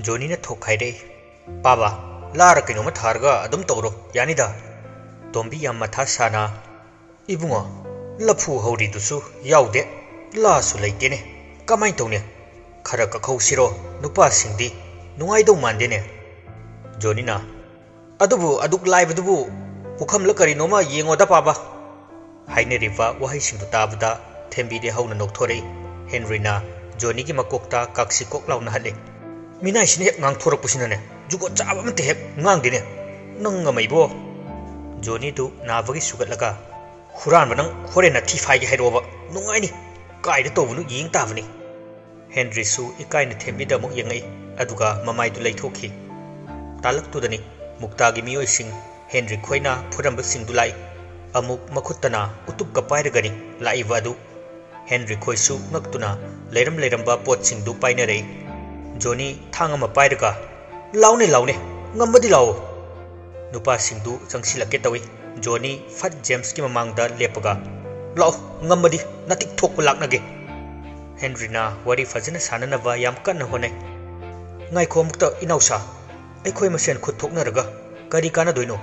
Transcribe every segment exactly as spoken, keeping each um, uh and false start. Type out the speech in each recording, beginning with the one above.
ꯖꯣꯅꯤꯅ ꯊꯣꯛ ꯍꯥꯏꯔꯛꯏ꯫ "ꯄꯥꯕ, ꯂꯥꯔ ꯀꯩꯅꯣꯝꯃ ꯊꯥꯔꯒ ꯑꯗꯨꯝ ꯇꯧꯔꯣ, ꯌꯥꯅꯤꯗ?" ꯇꯣꯝꯕꯤ ꯌꯥꯝ ꯃꯊꯥ ꯁꯥꯅ, "ꯏꯕꯨꯡꯉꯣ, ꯂꯐꯨ ꯍꯧꯔꯤꯗꯨꯁꯨ ꯌꯥꯎꯗꯦ, ꯂꯥꯁꯨ ꯂꯩꯇꯦꯅꯦ꯫ ꯀꯃꯥꯏꯅ ꯇꯧꯅꯤ? ꯈꯔ ꯀꯛꯍꯧꯁꯤꯔꯣ? ꯅꯨꯄꯥꯁꯤꯡꯗꯤ ꯅꯨꯡꯉꯥꯏꯗꯧ ꯃꯥꯟꯗꯦꯅꯦ꯫" ꯖꯣꯅꯤꯅ, "ꯑꯗꯨꯕꯨ ꯑꯗꯨꯛ ꯂꯥꯏꯕꯗꯨꯕꯨ ꯄꯨꯈꯝꯂ ꯀꯔꯤꯅꯣꯃ ꯌꯦꯡꯉꯣꯗ, ꯄꯥꯕ꯫" ꯍꯥꯏꯅꯔꯤꯕ ꯋꯥꯍꯩꯁꯤꯡꯗꯨ ꯇꯥꯕꯗ ꯊꯦꯝꯕꯤꯗꯤ ꯍꯧꯅ ꯅꯣꯛꯊꯣꯔꯛꯏ꯫ ꯍꯦꯟꯔꯤꯅ ꯖꯣꯅꯤꯒꯤ ꯃꯀꯣꯛꯇ ꯀꯥꯛꯁꯤ ꯀꯣꯛ ꯂꯥꯎꯅ ꯍꯜꯂꯤ꯫ "ꯃꯤꯅꯥꯏꯁꯤꯅ ꯍꯦꯛ ꯉꯥꯡꯊꯣꯔꯛꯄꯁꯤꯅꯅꯦ, ꯖꯨꯒꯣꯠ ꯆꯥꯕ ꯑꯃꯠꯇ ꯍꯦꯛ ꯉꯥꯡꯗꯦꯅꯦ꯫ ꯅꯪ ꯉꯝꯃꯩꯕꯣ?" ꯖꯣꯅꯤꯗꯨ ꯅꯥꯕꯒꯤ ꯁꯨꯒꯠꯂꯒ, "ꯍꯨꯔꯥꯟꯕ ꯅꯪ ꯍꯣꯔꯦꯟ ꯅꯊꯤ ꯐꯥꯏꯒꯦ ꯍꯥꯏꯔꯛꯑꯣꯕ, ꯅꯨꯡꯉꯥꯏꯅꯤ꯫ ꯀꯥꯏꯗ ꯇꯧꯕꯅꯣ ꯌꯦꯡ ꯇꯥꯕꯅꯤ꯫" ꯍꯦꯟꯔꯤꯁꯨ ꯏꯀꯥꯏꯅ ꯊꯦꯝꯕꯤꯗ ꯑꯃꯨꯛ ꯌꯦꯡꯉꯛꯏ, ꯑꯗꯨꯒ ꯃꯃꯥꯏꯗꯨ ꯂꯩꯊꯣꯛꯈꯤ꯫ ꯇꯥꯂꯛꯇꯨꯗꯅꯤ ꯃꯨꯛꯇꯥꯒꯤ ꯃꯤꯑꯣꯏꯁꯤꯡ ꯍꯦꯟꯔꯤ ꯈꯣꯏꯅ ꯐꯨꯔꯝꯕꯁꯤꯡꯗꯨ ꯂꯥꯛꯏ꯫ ꯑꯃꯨꯛ ꯃꯈꯨꯠꯇꯅ ꯎꯇꯨꯞꯀ ꯄꯥꯏꯔꯒꯅꯤ ꯂꯥꯛꯏꯕ ꯑꯗꯨ꯫ ꯍꯦꯟꯔꯤ ꯈꯣꯏꯁꯨ ꯉꯛꯇꯨꯅ ꯂꯩꯔꯝ ꯂꯩꯔꯝꯕ ꯄꯣꯠꯁꯤꯡꯗꯨ ꯄꯥꯏꯅꯔꯛꯏ꯫ ꯖꯣꯅꯤ ꯊꯥꯡ ꯑꯃ ꯄꯥꯏꯔꯒ, "ꯂꯥꯎꯅꯦ, ꯂꯥꯎꯅꯦ, ꯉꯝꯃꯗꯤ ꯂꯥꯎꯑꯣ꯫" ꯅꯨꯄꯥꯁꯤꯡꯗꯨ ꯆꯪꯁꯤꯜꯂꯛꯀꯦ ꯇꯧꯏ꯫ ꯖꯣꯅꯤ ꯐꯠ ꯖꯦꯝꯁꯀꯤ ꯃꯃꯥꯡꯗ ꯂꯦꯞꯄꯒ, "ꯂꯥꯛꯑꯣ, ꯉꯝꯃꯗꯤ ꯅꯇꯤꯛ ꯊꯣꯛꯄ ꯂꯥꯛꯅꯒꯦ꯫" ꯍꯦꯟꯔꯤꯅ ꯋꯥꯔꯤ ꯐꯖꯅ ꯁꯥꯟꯅꯅꯕ ꯌꯥꯝ ꯀꯟꯅ ꯍꯣꯠꯅꯩ꯫ "ꯉꯥꯏꯈꯣ ꯑꯃꯨꯛꯇ, ꯏꯅꯥꯎꯁꯥ, ꯑꯩꯈꯣꯏ ꯃꯁꯦꯟ ꯈꯨꯠ ꯊꯣꯛꯅꯔꯒ ꯀꯔꯤ ꯀꯥꯟꯅꯗꯣꯏꯅꯣ?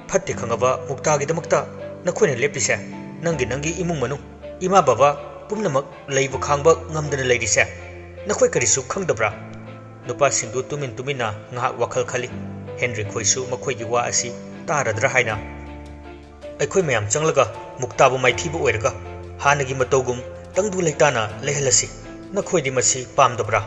ꯐꯠꯇꯦ ꯈꯪꯉꯕ ꯃꯨꯛꯇꯥꯒꯤꯗꯃꯛꯇ ꯅꯈꯣꯏꯅ ꯂꯦꯞꯄꯤꯁꯦ, ꯅꯪꯒꯤ, ꯅꯪꯒꯤ ꯏꯃꯨꯡ ꯃꯅꯨꯡ, ꯏꯃꯥ ꯕꯕꯥ ꯄꯨꯝꯅꯃꯛ ꯂꯩꯕ ꯈꯥꯡꯕ ꯉꯝꯗꯅ ꯂꯩꯔꯤꯁꯦ, ꯅꯈꯣꯏ ꯀꯔꯤꯁꯨ ꯈꯪꯗꯕ꯭ꯔꯥ?" ꯅꯨꯄꯥꯁꯤꯡꯗꯨ ꯇꯨꯃꯤꯟ ꯇꯨꯃꯤꯟꯅ ꯉꯥꯏꯍꯥꯛ ꯋꯥꯈꯜ ꯈꯜꯂꯤ꯫ ꯍꯦꯟꯔꯤ ꯈꯣꯏꯁꯨ ꯃꯈꯣꯏꯒꯤ ꯋꯥ ꯑꯁꯤ ꯇꯥꯔꯗ꯭ꯔꯥ ꯍꯥꯏꯅ꯫ "ꯑꯩꯈꯣꯏ ꯃꯌꯥꯝ ꯆꯪꯂꯒ ꯃꯨꯛꯇꯥꯕꯨ ꯃꯥꯏꯊꯤꯕ ꯑꯣꯏꯔꯒ ꯍꯥꯟꯅꯒꯤ ꯃꯇꯧꯒꯨꯝ ꯇꯪꯗꯨ ꯂꯩꯇꯥꯅ ꯂꯩꯍꯜꯂꯁꯤ꯫ ꯅꯈꯣꯏꯗꯤ ꯃꯁꯤ ꯄꯥꯝꯗꯕ꯭ꯔꯥ?"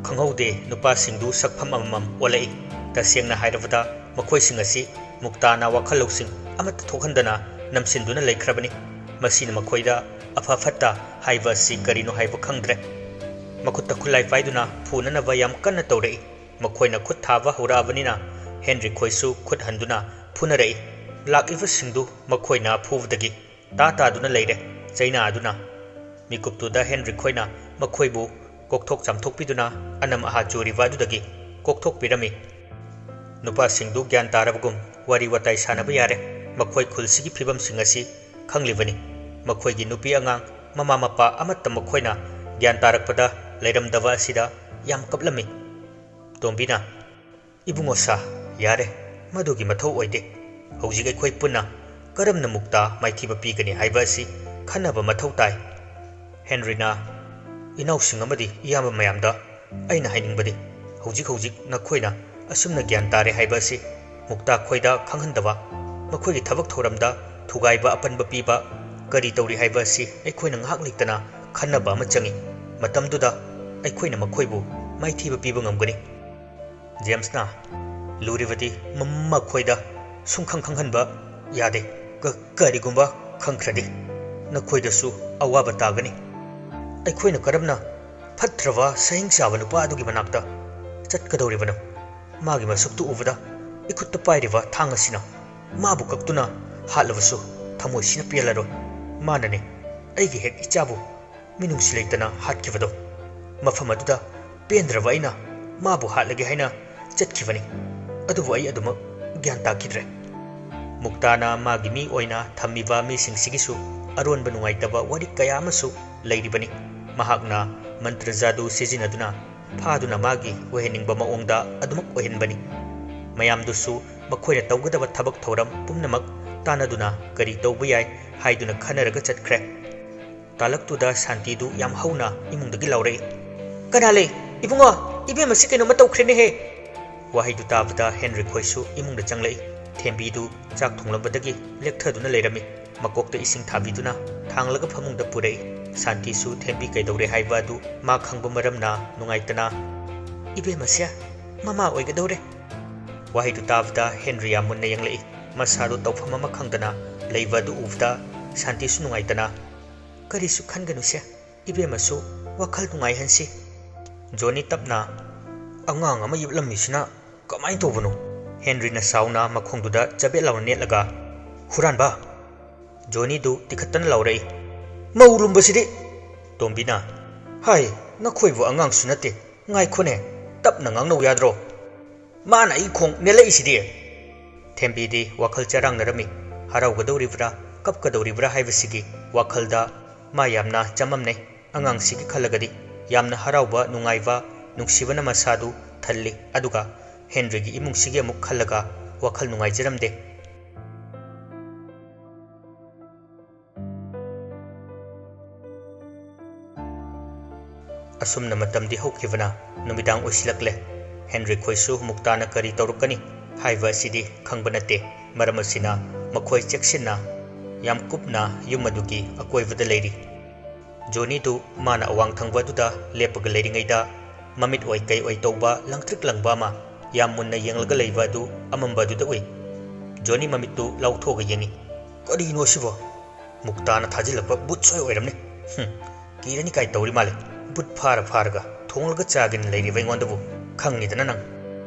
ꯈꯪꯍꯧꯗꯦ, ꯅꯨꯄꯥꯁꯤꯡꯗꯨ ꯁꯛꯐꯝ ꯑꯃꯃꯝ ꯑꯣꯜꯂꯛꯏ꯫ ꯇꯁꯦꯡꯅ ꯍꯥꯏꯔꯕꯗ, ꯃꯈꯣꯏꯁꯤꯡ ꯑꯁꯤ ꯃꯨꯛꯇꯥꯅ ꯋꯥꯈꯜ ꯂꯧꯁꯤꯡ ꯑꯃꯠꯇ ꯊꯣꯛꯍꯟꯗꯅ ꯅꯝꯁꯤꯟꯗꯨꯅ ꯂꯩꯈ꯭ꯔꯕꯅꯤ꯫ ꯃꯁꯤꯅ ꯃꯈꯣꯏꯗ ꯑꯐ ꯐꯠꯇ ꯍꯥꯏꯕ ꯑꯁꯤ ꯀꯔꯤꯅꯣ ꯍꯥꯏꯕ ꯈꯪꯗ꯭ꯔꯦ꯫ ꯃꯈꯨꯠꯇ ꯈꯨꯠꯂꯥꯏ ꯄꯥꯏꯗꯨꯅ ꯐꯨꯅꯅꯕ ꯌꯥꯝ ꯀꯟꯅ ꯇꯧꯔꯛꯏ꯫ ꯃꯈꯣꯏꯅ ꯈꯨꯠ ꯊꯥꯕ ꯍꯧꯔꯛꯑꯕꯅꯤꯅ ꯍꯦꯟꯔꯤ ꯈꯣꯏꯁꯨ ꯈꯨꯠ ꯍꯟꯗꯨꯅ ꯐꯨꯅꯔꯛꯏ꯫ ꯂꯥꯛꯂꯤꯕꯁꯤꯡꯗꯨ ꯃꯈꯣꯏꯅ ꯐꯨꯕꯗꯒꯤ ꯇꯥ ꯇꯥꯗꯨꯅ ꯂꯩꯔꯦ, ꯆꯩꯅꯥꯗꯨꯅ꯫ ꯃꯤꯀꯨꯞꯇꯨꯗ ꯍꯦꯟꯔꯤ ꯈꯣꯏꯅ ꯃꯈꯣꯏꯕꯨ ꯀꯣꯛꯊꯣꯛ ꯆꯥꯝꯊꯣꯛꯄꯤꯗꯨꯅ ꯑꯅꯝ ꯑꯍꯥ ꯆꯨꯔꯤꯕ ꯑꯗꯨꯗꯒꯤ ꯀꯣꯛꯊꯣꯛꯄꯤꯔꯝꯃꯤ꯫ ꯅꯨꯄꯥꯁꯤꯡꯗꯨ ꯒ꯭ꯌꯥꯟ ꯇꯥꯔꯕꯒꯨꯝ ꯋꯥꯔꯤ ꯋꯥꯇꯥꯏ ꯁꯥꯟꯅꯕ ꯌꯥꯔꯦ꯫ ꯃꯈꯣꯏ ꯈꯨꯜꯁꯤꯒꯤ ꯐꯤꯕꯝꯁꯤꯡ ꯑꯁꯤ ꯈꯪꯂꯤꯕꯅꯤ꯫ ꯃꯈꯣꯏꯒꯤ ꯅꯨꯄꯤ ꯑꯉꯥꯡ, ꯃꯃꯥ ꯃꯄꯥ ꯑꯃꯠꯇ ꯃꯈꯣꯏꯅ ꯒ꯭ꯌꯥꯟ ꯇꯥꯔꯛꯄꯗ ꯂꯩꯔꯝꯗꯕ ꯑꯁꯤꯗ ꯌꯥꯝ ꯀꯞꯂꯝꯃꯤ꯫ ꯇꯣꯝꯕꯤꯅ, "ꯏꯕꯨꯡꯉꯣ ꯁꯥ, ꯌꯥꯔꯦ, ꯃꯗꯨꯒꯤ ꯃꯊꯧ ꯑꯣꯏꯗꯦ꯫ ꯍꯧꯖꯤꯛ ꯑꯩꯈꯣꯏ ꯄꯨꯟꯅ ꯀꯔꯝꯅ ꯃꯨꯛꯇꯥ ꯃꯥꯏꯊꯤꯕ ꯄꯤꯒꯅꯤ ꯍꯥꯏꯕ ꯑꯁꯤ ꯈꯟꯅꯕ ꯃꯊꯧ ꯇꯥꯏ꯫ ꯍꯦꯟꯔꯤꯅ, ꯏꯅꯥꯎꯁꯤꯡ ꯑꯃꯗꯤ ꯏꯌꯥꯝꯕ ꯃꯌꯥꯝꯗ ꯑꯩꯅ ꯍꯥꯏꯅꯤꯡꯕꯗꯤ, ꯍꯧꯖꯤꯛ ꯍꯧꯖꯤꯛ ꯅꯈꯣꯏꯅ ꯑꯁꯨꯝꯅ ꯒ꯭ꯌꯥꯟ ꯇꯥꯔꯦ ꯍꯥꯏꯕ ꯑꯁꯤ ꯃꯨꯛꯇꯥ ꯈꯣꯏꯗ ꯈꯪꯍꯟꯗꯕ, ꯃꯈꯣꯏꯒꯤ ꯊꯕꯛ ꯊꯧꯔꯝꯗ ꯊꯨꯒꯥꯏꯕ ꯑꯄꯟꯕ ꯄꯤꯕ, ꯀꯔꯤ ꯇꯧꯔꯤ ꯍꯥꯏꯕ ꯑꯁꯤ ꯑꯩꯈꯣꯏꯅ ꯉꯥꯏꯍꯥꯛ ꯂꯩꯇꯅ ꯈꯟꯅꯕ ꯑꯃ ꯆꯪꯏ꯫ ꯃꯇꯝꯗꯨꯗ ꯑꯩꯈꯣꯏꯅ ꯃꯈꯣꯏꯕꯨ ꯃꯥꯏꯊꯤꯕ ꯄꯤꯕ ꯉꯝꯒꯅꯤ꯫" ꯖꯦꯝꯁꯅ, "ꯂꯨꯔꯤꯕꯗꯤ ꯃ-, ꯃꯈꯣꯏꯗ ꯁꯨꯡꯈꯪ ꯈꯪꯍꯟꯕ ꯌꯥꯗꯦ꯫ ꯀ-, ꯀꯔꯤꯒꯨꯝꯕ ꯈꯪꯈ꯭ꯔꯗꯤ ꯅꯈꯣꯏꯗꯁꯨ ꯑꯋꯥꯕ ꯇꯥꯒꯅꯤ꯫ ꯑꯩꯈꯣꯏꯅ ꯀꯔꯝꯅ ꯐꯠꯇ꯭ꯔꯕ ꯁꯍꯤꯡꯁꯥꯕ ꯅꯨꯄꯥ ꯑꯗꯨꯒꯤ ꯃꯅꯥꯛꯇ ꯆꯠꯀꯗꯧꯔꯤꯕꯅꯣ? ꯃꯥꯒꯤ ꯃꯁꯛꯇꯨ ꯎꯕꯗ ꯏꯈꯨꯠꯇ ꯄꯥꯏꯔꯤꯕ ꯊꯥꯡ ꯑꯁꯤꯅ ꯃꯥꯕꯨ ꯀꯛꯇꯨꯅ ꯍꯥꯠꯂꯕꯁꯨ ꯊꯃꯣꯏꯁꯤꯅ ꯄꯦꯜꯂꯔꯣꯏ꯫ ꯃꯥꯅꯅꯦ ꯑꯩꯒꯤ ꯍꯦꯛ ꯏꯆꯥꯕꯨ ꯃꯤꯅꯨꯡꯁꯤ ꯂꯩꯇꯅ ꯍꯥꯠꯈꯤꯕꯗꯣ꯫ ꯃꯐꯝ ꯑꯗꯨꯗ ꯄꯦꯟꯗ꯭ꯔꯕ ꯑꯩꯅ ꯃꯥꯕꯨ ꯍꯥꯠꯂꯒꯦ ꯍꯥꯏꯅ ꯆꯠꯈꯤꯕꯅꯤ꯫ ꯑꯗꯨꯕꯨ ꯑꯩ ꯑꯗꯨꯃꯛ ꯒ꯭ꯌꯥꯟ ꯇꯥꯈꯤꯗ꯭ꯔꯦ꯫" ꯃꯨꯛꯇꯥꯅ ꯃꯥꯒꯤ ꯃꯤ ꯑꯣꯏꯅ ꯊꯝꯃꯤꯕ ꯃꯤꯁꯤꯡꯁꯤꯒꯤꯁꯨ ꯑꯔꯣꯟꯕ ꯅꯨꯡꯉꯥꯏꯇꯕ ꯋꯥꯔꯤ ꯀꯌꯥ ꯑꯃꯁꯨ ꯂꯩꯔꯤꯕꯅꯤ꯫ ꯃꯍꯥꯛꯅ ꯃꯟꯇ꯭ꯔ ꯖꯥꯗꯨ ꯁꯤꯖꯤꯟꯅꯗꯨꯅ ꯐꯥꯗꯨꯅ ꯃꯥꯒꯤ ꯑꯣꯏꯍꯟꯅꯤꯡꯕ ꯃꯑꯣꯡꯗ ꯑꯗꯨꯃꯛ ꯑꯣꯏꯍꯟꯕꯅꯤ꯫ ꯃꯌꯥꯝꯗꯨꯁꯨ ꯃꯈꯣꯏꯅ ꯇꯧꯒꯗꯕ ꯊꯕꯛ ꯊꯧꯔꯝ ꯄꯨꯝꯅꯃꯛ ꯇꯥꯟꯅꯗꯨꯅ ꯀꯔꯤ ꯇꯧꯕ ꯌꯥꯏ ꯍꯥꯏꯗꯨꯅ ꯈꯟꯅꯔꯒ ꯆꯠꯈ꯭ꯔꯦ꯫ ꯇꯥꯂꯛꯇꯨꯗ ꯁꯥꯟꯇꯤꯗꯨ ꯌꯥꯝ ꯍꯧꯅ ꯏꯃꯨꯡꯗꯒꯤ ꯂꯥꯎꯔꯛꯏ, "ꯀꯅꯥ ꯂꯩ? ꯏꯕꯨꯡꯉꯣ, ꯏꯕꯦꯝꯃꯁꯤ ꯀꯩꯅꯣꯝꯃ ꯇꯧꯈ꯭ꯔꯦꯅꯦꯍꯦ!" ꯋꯥꯍꯩꯗꯨ ꯇꯥꯕꯗ ꯍꯦꯟꯔꯤ ꯈꯣꯏꯁꯨ ꯏꯃꯨꯡꯗ ꯆꯪꯂꯛꯏ꯫ ꯊꯦꯝꯕꯤꯗꯨ ꯆꯥꯛ ꯊꯣꯡꯂꯝꯕꯗꯒꯤ ꯂꯦꯛꯊꯗꯨꯅ ꯂꯩꯔꯝꯃꯤ꯫ ꯃꯀꯣꯛꯇ ꯏꯁꯤꯡ ꯊꯥꯕꯤꯗꯨꯅ ꯊꯥꯡꯂꯒ ꯐꯃꯨꯡꯗ ꯄꯨꯔꯛꯏ꯫ ꯁꯥꯟꯇꯤꯁꯨ ꯊꯦꯝꯕꯤ ꯀꯩꯗꯧꯔꯦ ꯍꯥꯏꯕ ꯑꯗꯨ ꯃꯥ ꯈꯪꯕ ꯃꯔꯝꯅ ꯅꯨꯡꯉꯥꯏꯇꯅ, "ꯏꯕꯦꯝꯃꯁꯦ ꯃꯃꯥ ꯑꯣꯏꯒꯗꯧꯔꯦ꯫" ꯋꯥꯍꯩꯗꯨ ꯇꯥꯕꯗ ꯍꯦꯟꯔꯤ ꯌꯥꯝ ꯃꯨꯟꯅ ꯌꯦꯡꯂꯛꯏ꯫ ꯃꯁꯥꯗꯨ ꯇꯧꯐꯝ ꯑꯃ ꯈꯪꯗꯅ ꯂꯩꯕ ꯑꯗꯨ ꯎꯕꯗ ꯁꯥꯟꯇꯤꯁꯨ ꯅꯨꯡꯉꯥꯏꯇꯅ, "ꯀꯔꯤꯁꯨ ꯈꯟꯒꯅꯨꯁꯦ, ꯏꯕꯦꯝꯃꯁꯨ ꯋꯥꯈꯜ ꯅꯨꯡꯉꯥꯏꯍꯟꯁꯤ꯫" ꯖꯣꯅꯤ ꯇꯞꯅ, "ꯑꯉꯥꯡ ꯑꯃ ꯌꯦꯞꯂꯝꯃꯤꯁꯤꯅ ꯀꯃꯥꯏꯅ ꯇꯧꯕꯅꯣ?" ꯍꯦꯟꯔꯤꯅ ꯁꯥꯎꯅ ꯃꯈꯣꯡꯗꯨꯗ ꯆꯕꯦꯠ ꯂꯥꯎꯅ ꯅꯦꯠꯂꯒ, "ꯍꯨꯔꯥꯟꯕ!" ꯖꯣꯅꯤꯗꯨ ꯇꯤꯈꯠꯇꯅ ꯂꯥꯎꯔꯛꯏ, "ꯃꯧ ꯂꯨꯝꯕꯁꯤꯗꯤ!" ꯇꯣꯝꯕꯤꯅ, "ꯍꯥꯏ, ꯅꯈꯣꯏꯕꯨ ꯑꯉꯥꯡꯁꯨ ꯅꯠꯇꯦ, ꯉꯥꯏꯈꯣꯅꯦ, ꯇꯞꯅ ꯉꯥꯡꯅꯧ ꯌꯥꯗ꯭ꯔꯣ? ꯃꯥꯅ ꯑꯩ ꯈꯣꯡ ꯅꯦꯠꯂꯛꯏꯁꯤꯗꯤ!" ꯊꯦꯝꯕꯤꯗꯤ ꯋꯥꯈꯜ ꯆꯔꯥꯡꯅꯔꯝꯃꯤ꯫ ꯍꯔꯥꯎꯒꯗꯧꯔꯤꯕ꯭ꯔꯥ, ꯀꯞꯀꯗꯧꯔꯤꯕ꯭ꯔꯥ ꯍꯥꯏꯕꯁꯤꯒꯤ ꯋꯥꯈꯜꯗ ꯃꯥ ꯌꯥꯝꯅ ꯆꯃꯝꯅꯩ꯫ ꯑꯉꯥꯡꯁꯤꯒꯤ ꯈꯜꯂꯒꯗꯤ ꯌꯥꯝꯅ ꯍꯔꯥꯎꯕ, ꯅꯨꯡꯉꯥꯏꯕ, ꯅꯨꯡꯁꯤꯕꯅ ꯃꯁꯥꯗꯨ ꯊꯜꯂꯤ꯫ ꯑꯗꯨꯒ ꯍꯦꯟꯔꯤꯒꯤ ꯏꯃꯨꯡꯁꯤꯒꯤ ꯑꯃꯨꯛ ꯈꯜꯂꯒ ꯋꯥꯈꯜ ꯅꯨꯡꯉꯥꯏꯖꯔꯝꯗꯦ꯫ ꯑꯁꯨꯝꯅ ꯃꯇꯝꯗꯤ ꯍꯧꯈꯤꯕꯅ ꯅꯨꯃꯤꯗꯥꯡ ꯑꯣꯏꯁꯤꯜꯂꯛꯂꯦ꯫ ꯍꯦꯟꯔꯤ ꯈꯣꯏꯁꯨ ꯃꯨꯛꯇꯥꯅ ꯀꯔꯤ ꯇꯧꯔꯛꯀꯅꯤ ꯍꯥꯏꯕ ꯑꯁꯤꯗꯤ ꯈꯪꯕ ꯅꯠꯇꯦ꯫ ꯃꯔꯝ ꯑꯁꯤꯅ ꯃꯈꯣꯏ ꯆꯦꯛꯁꯤꯟꯅ ꯌꯥꯝ ꯀꯨꯞꯅ ꯌꯨꯝ ꯑꯗꯨꯒꯤ ꯑꯀꯣꯏꯕꯗ ꯂꯩꯔꯤ꯫ ꯖꯣꯅꯤꯗꯨ ꯃꯥꯅ ꯑꯋꯥꯡ ꯊꯪꯕ ꯑꯗꯨꯗ ꯂꯦꯞꯄꯒ ꯂꯩꯔꯤꯉꯩꯗ ꯃꯃꯤꯠ ꯑꯣꯏ ꯀꯩ ꯑꯣꯏ ꯇꯧꯕ ꯂꯪꯇ꯭ꯔꯤꯛ ꯂꯪꯕ ꯑꯃ ꯌꯥꯝ ꯃꯨꯟꯅ ꯌꯦꯡꯂꯒ ꯂꯩꯕ ꯑꯗꯨ ꯑꯃꯝꯕ ꯑꯗꯨꯗ ꯎꯏ꯫ ꯖꯣꯅꯤ ꯃꯃꯤꯠꯇꯨ ꯂꯥꯎꯊꯣꯛꯑꯒ ꯌꯦꯡꯉꯤ꯫ "ꯀꯔꯤꯅꯣ ꯁꯤꯕꯣ? ꯃꯨꯛꯇꯥꯅ ꯊꯥꯖꯤꯜꯂꯛꯄ ꯕꯨꯠ ꯁꯣꯏ ꯑꯣꯏꯔꯝꯅꯤ꯫ ꯍꯨꯝ, ꯀꯤꯔꯅꯤ ꯀꯥꯏ ꯇꯧꯔꯤ ꯃꯥꯜꯂꯦ꯫ ꯕꯨꯠ ꯐꯥꯔ ꯐꯥꯔꯒ ꯊꯣꯡꯂꯒ ꯆꯥꯒꯦꯅ ꯂꯩꯔꯤꯕ ꯑꯩꯉꯣꯟꯗꯕꯨ ꯈꯪꯉꯤꯗꯅ ꯅꯪ?"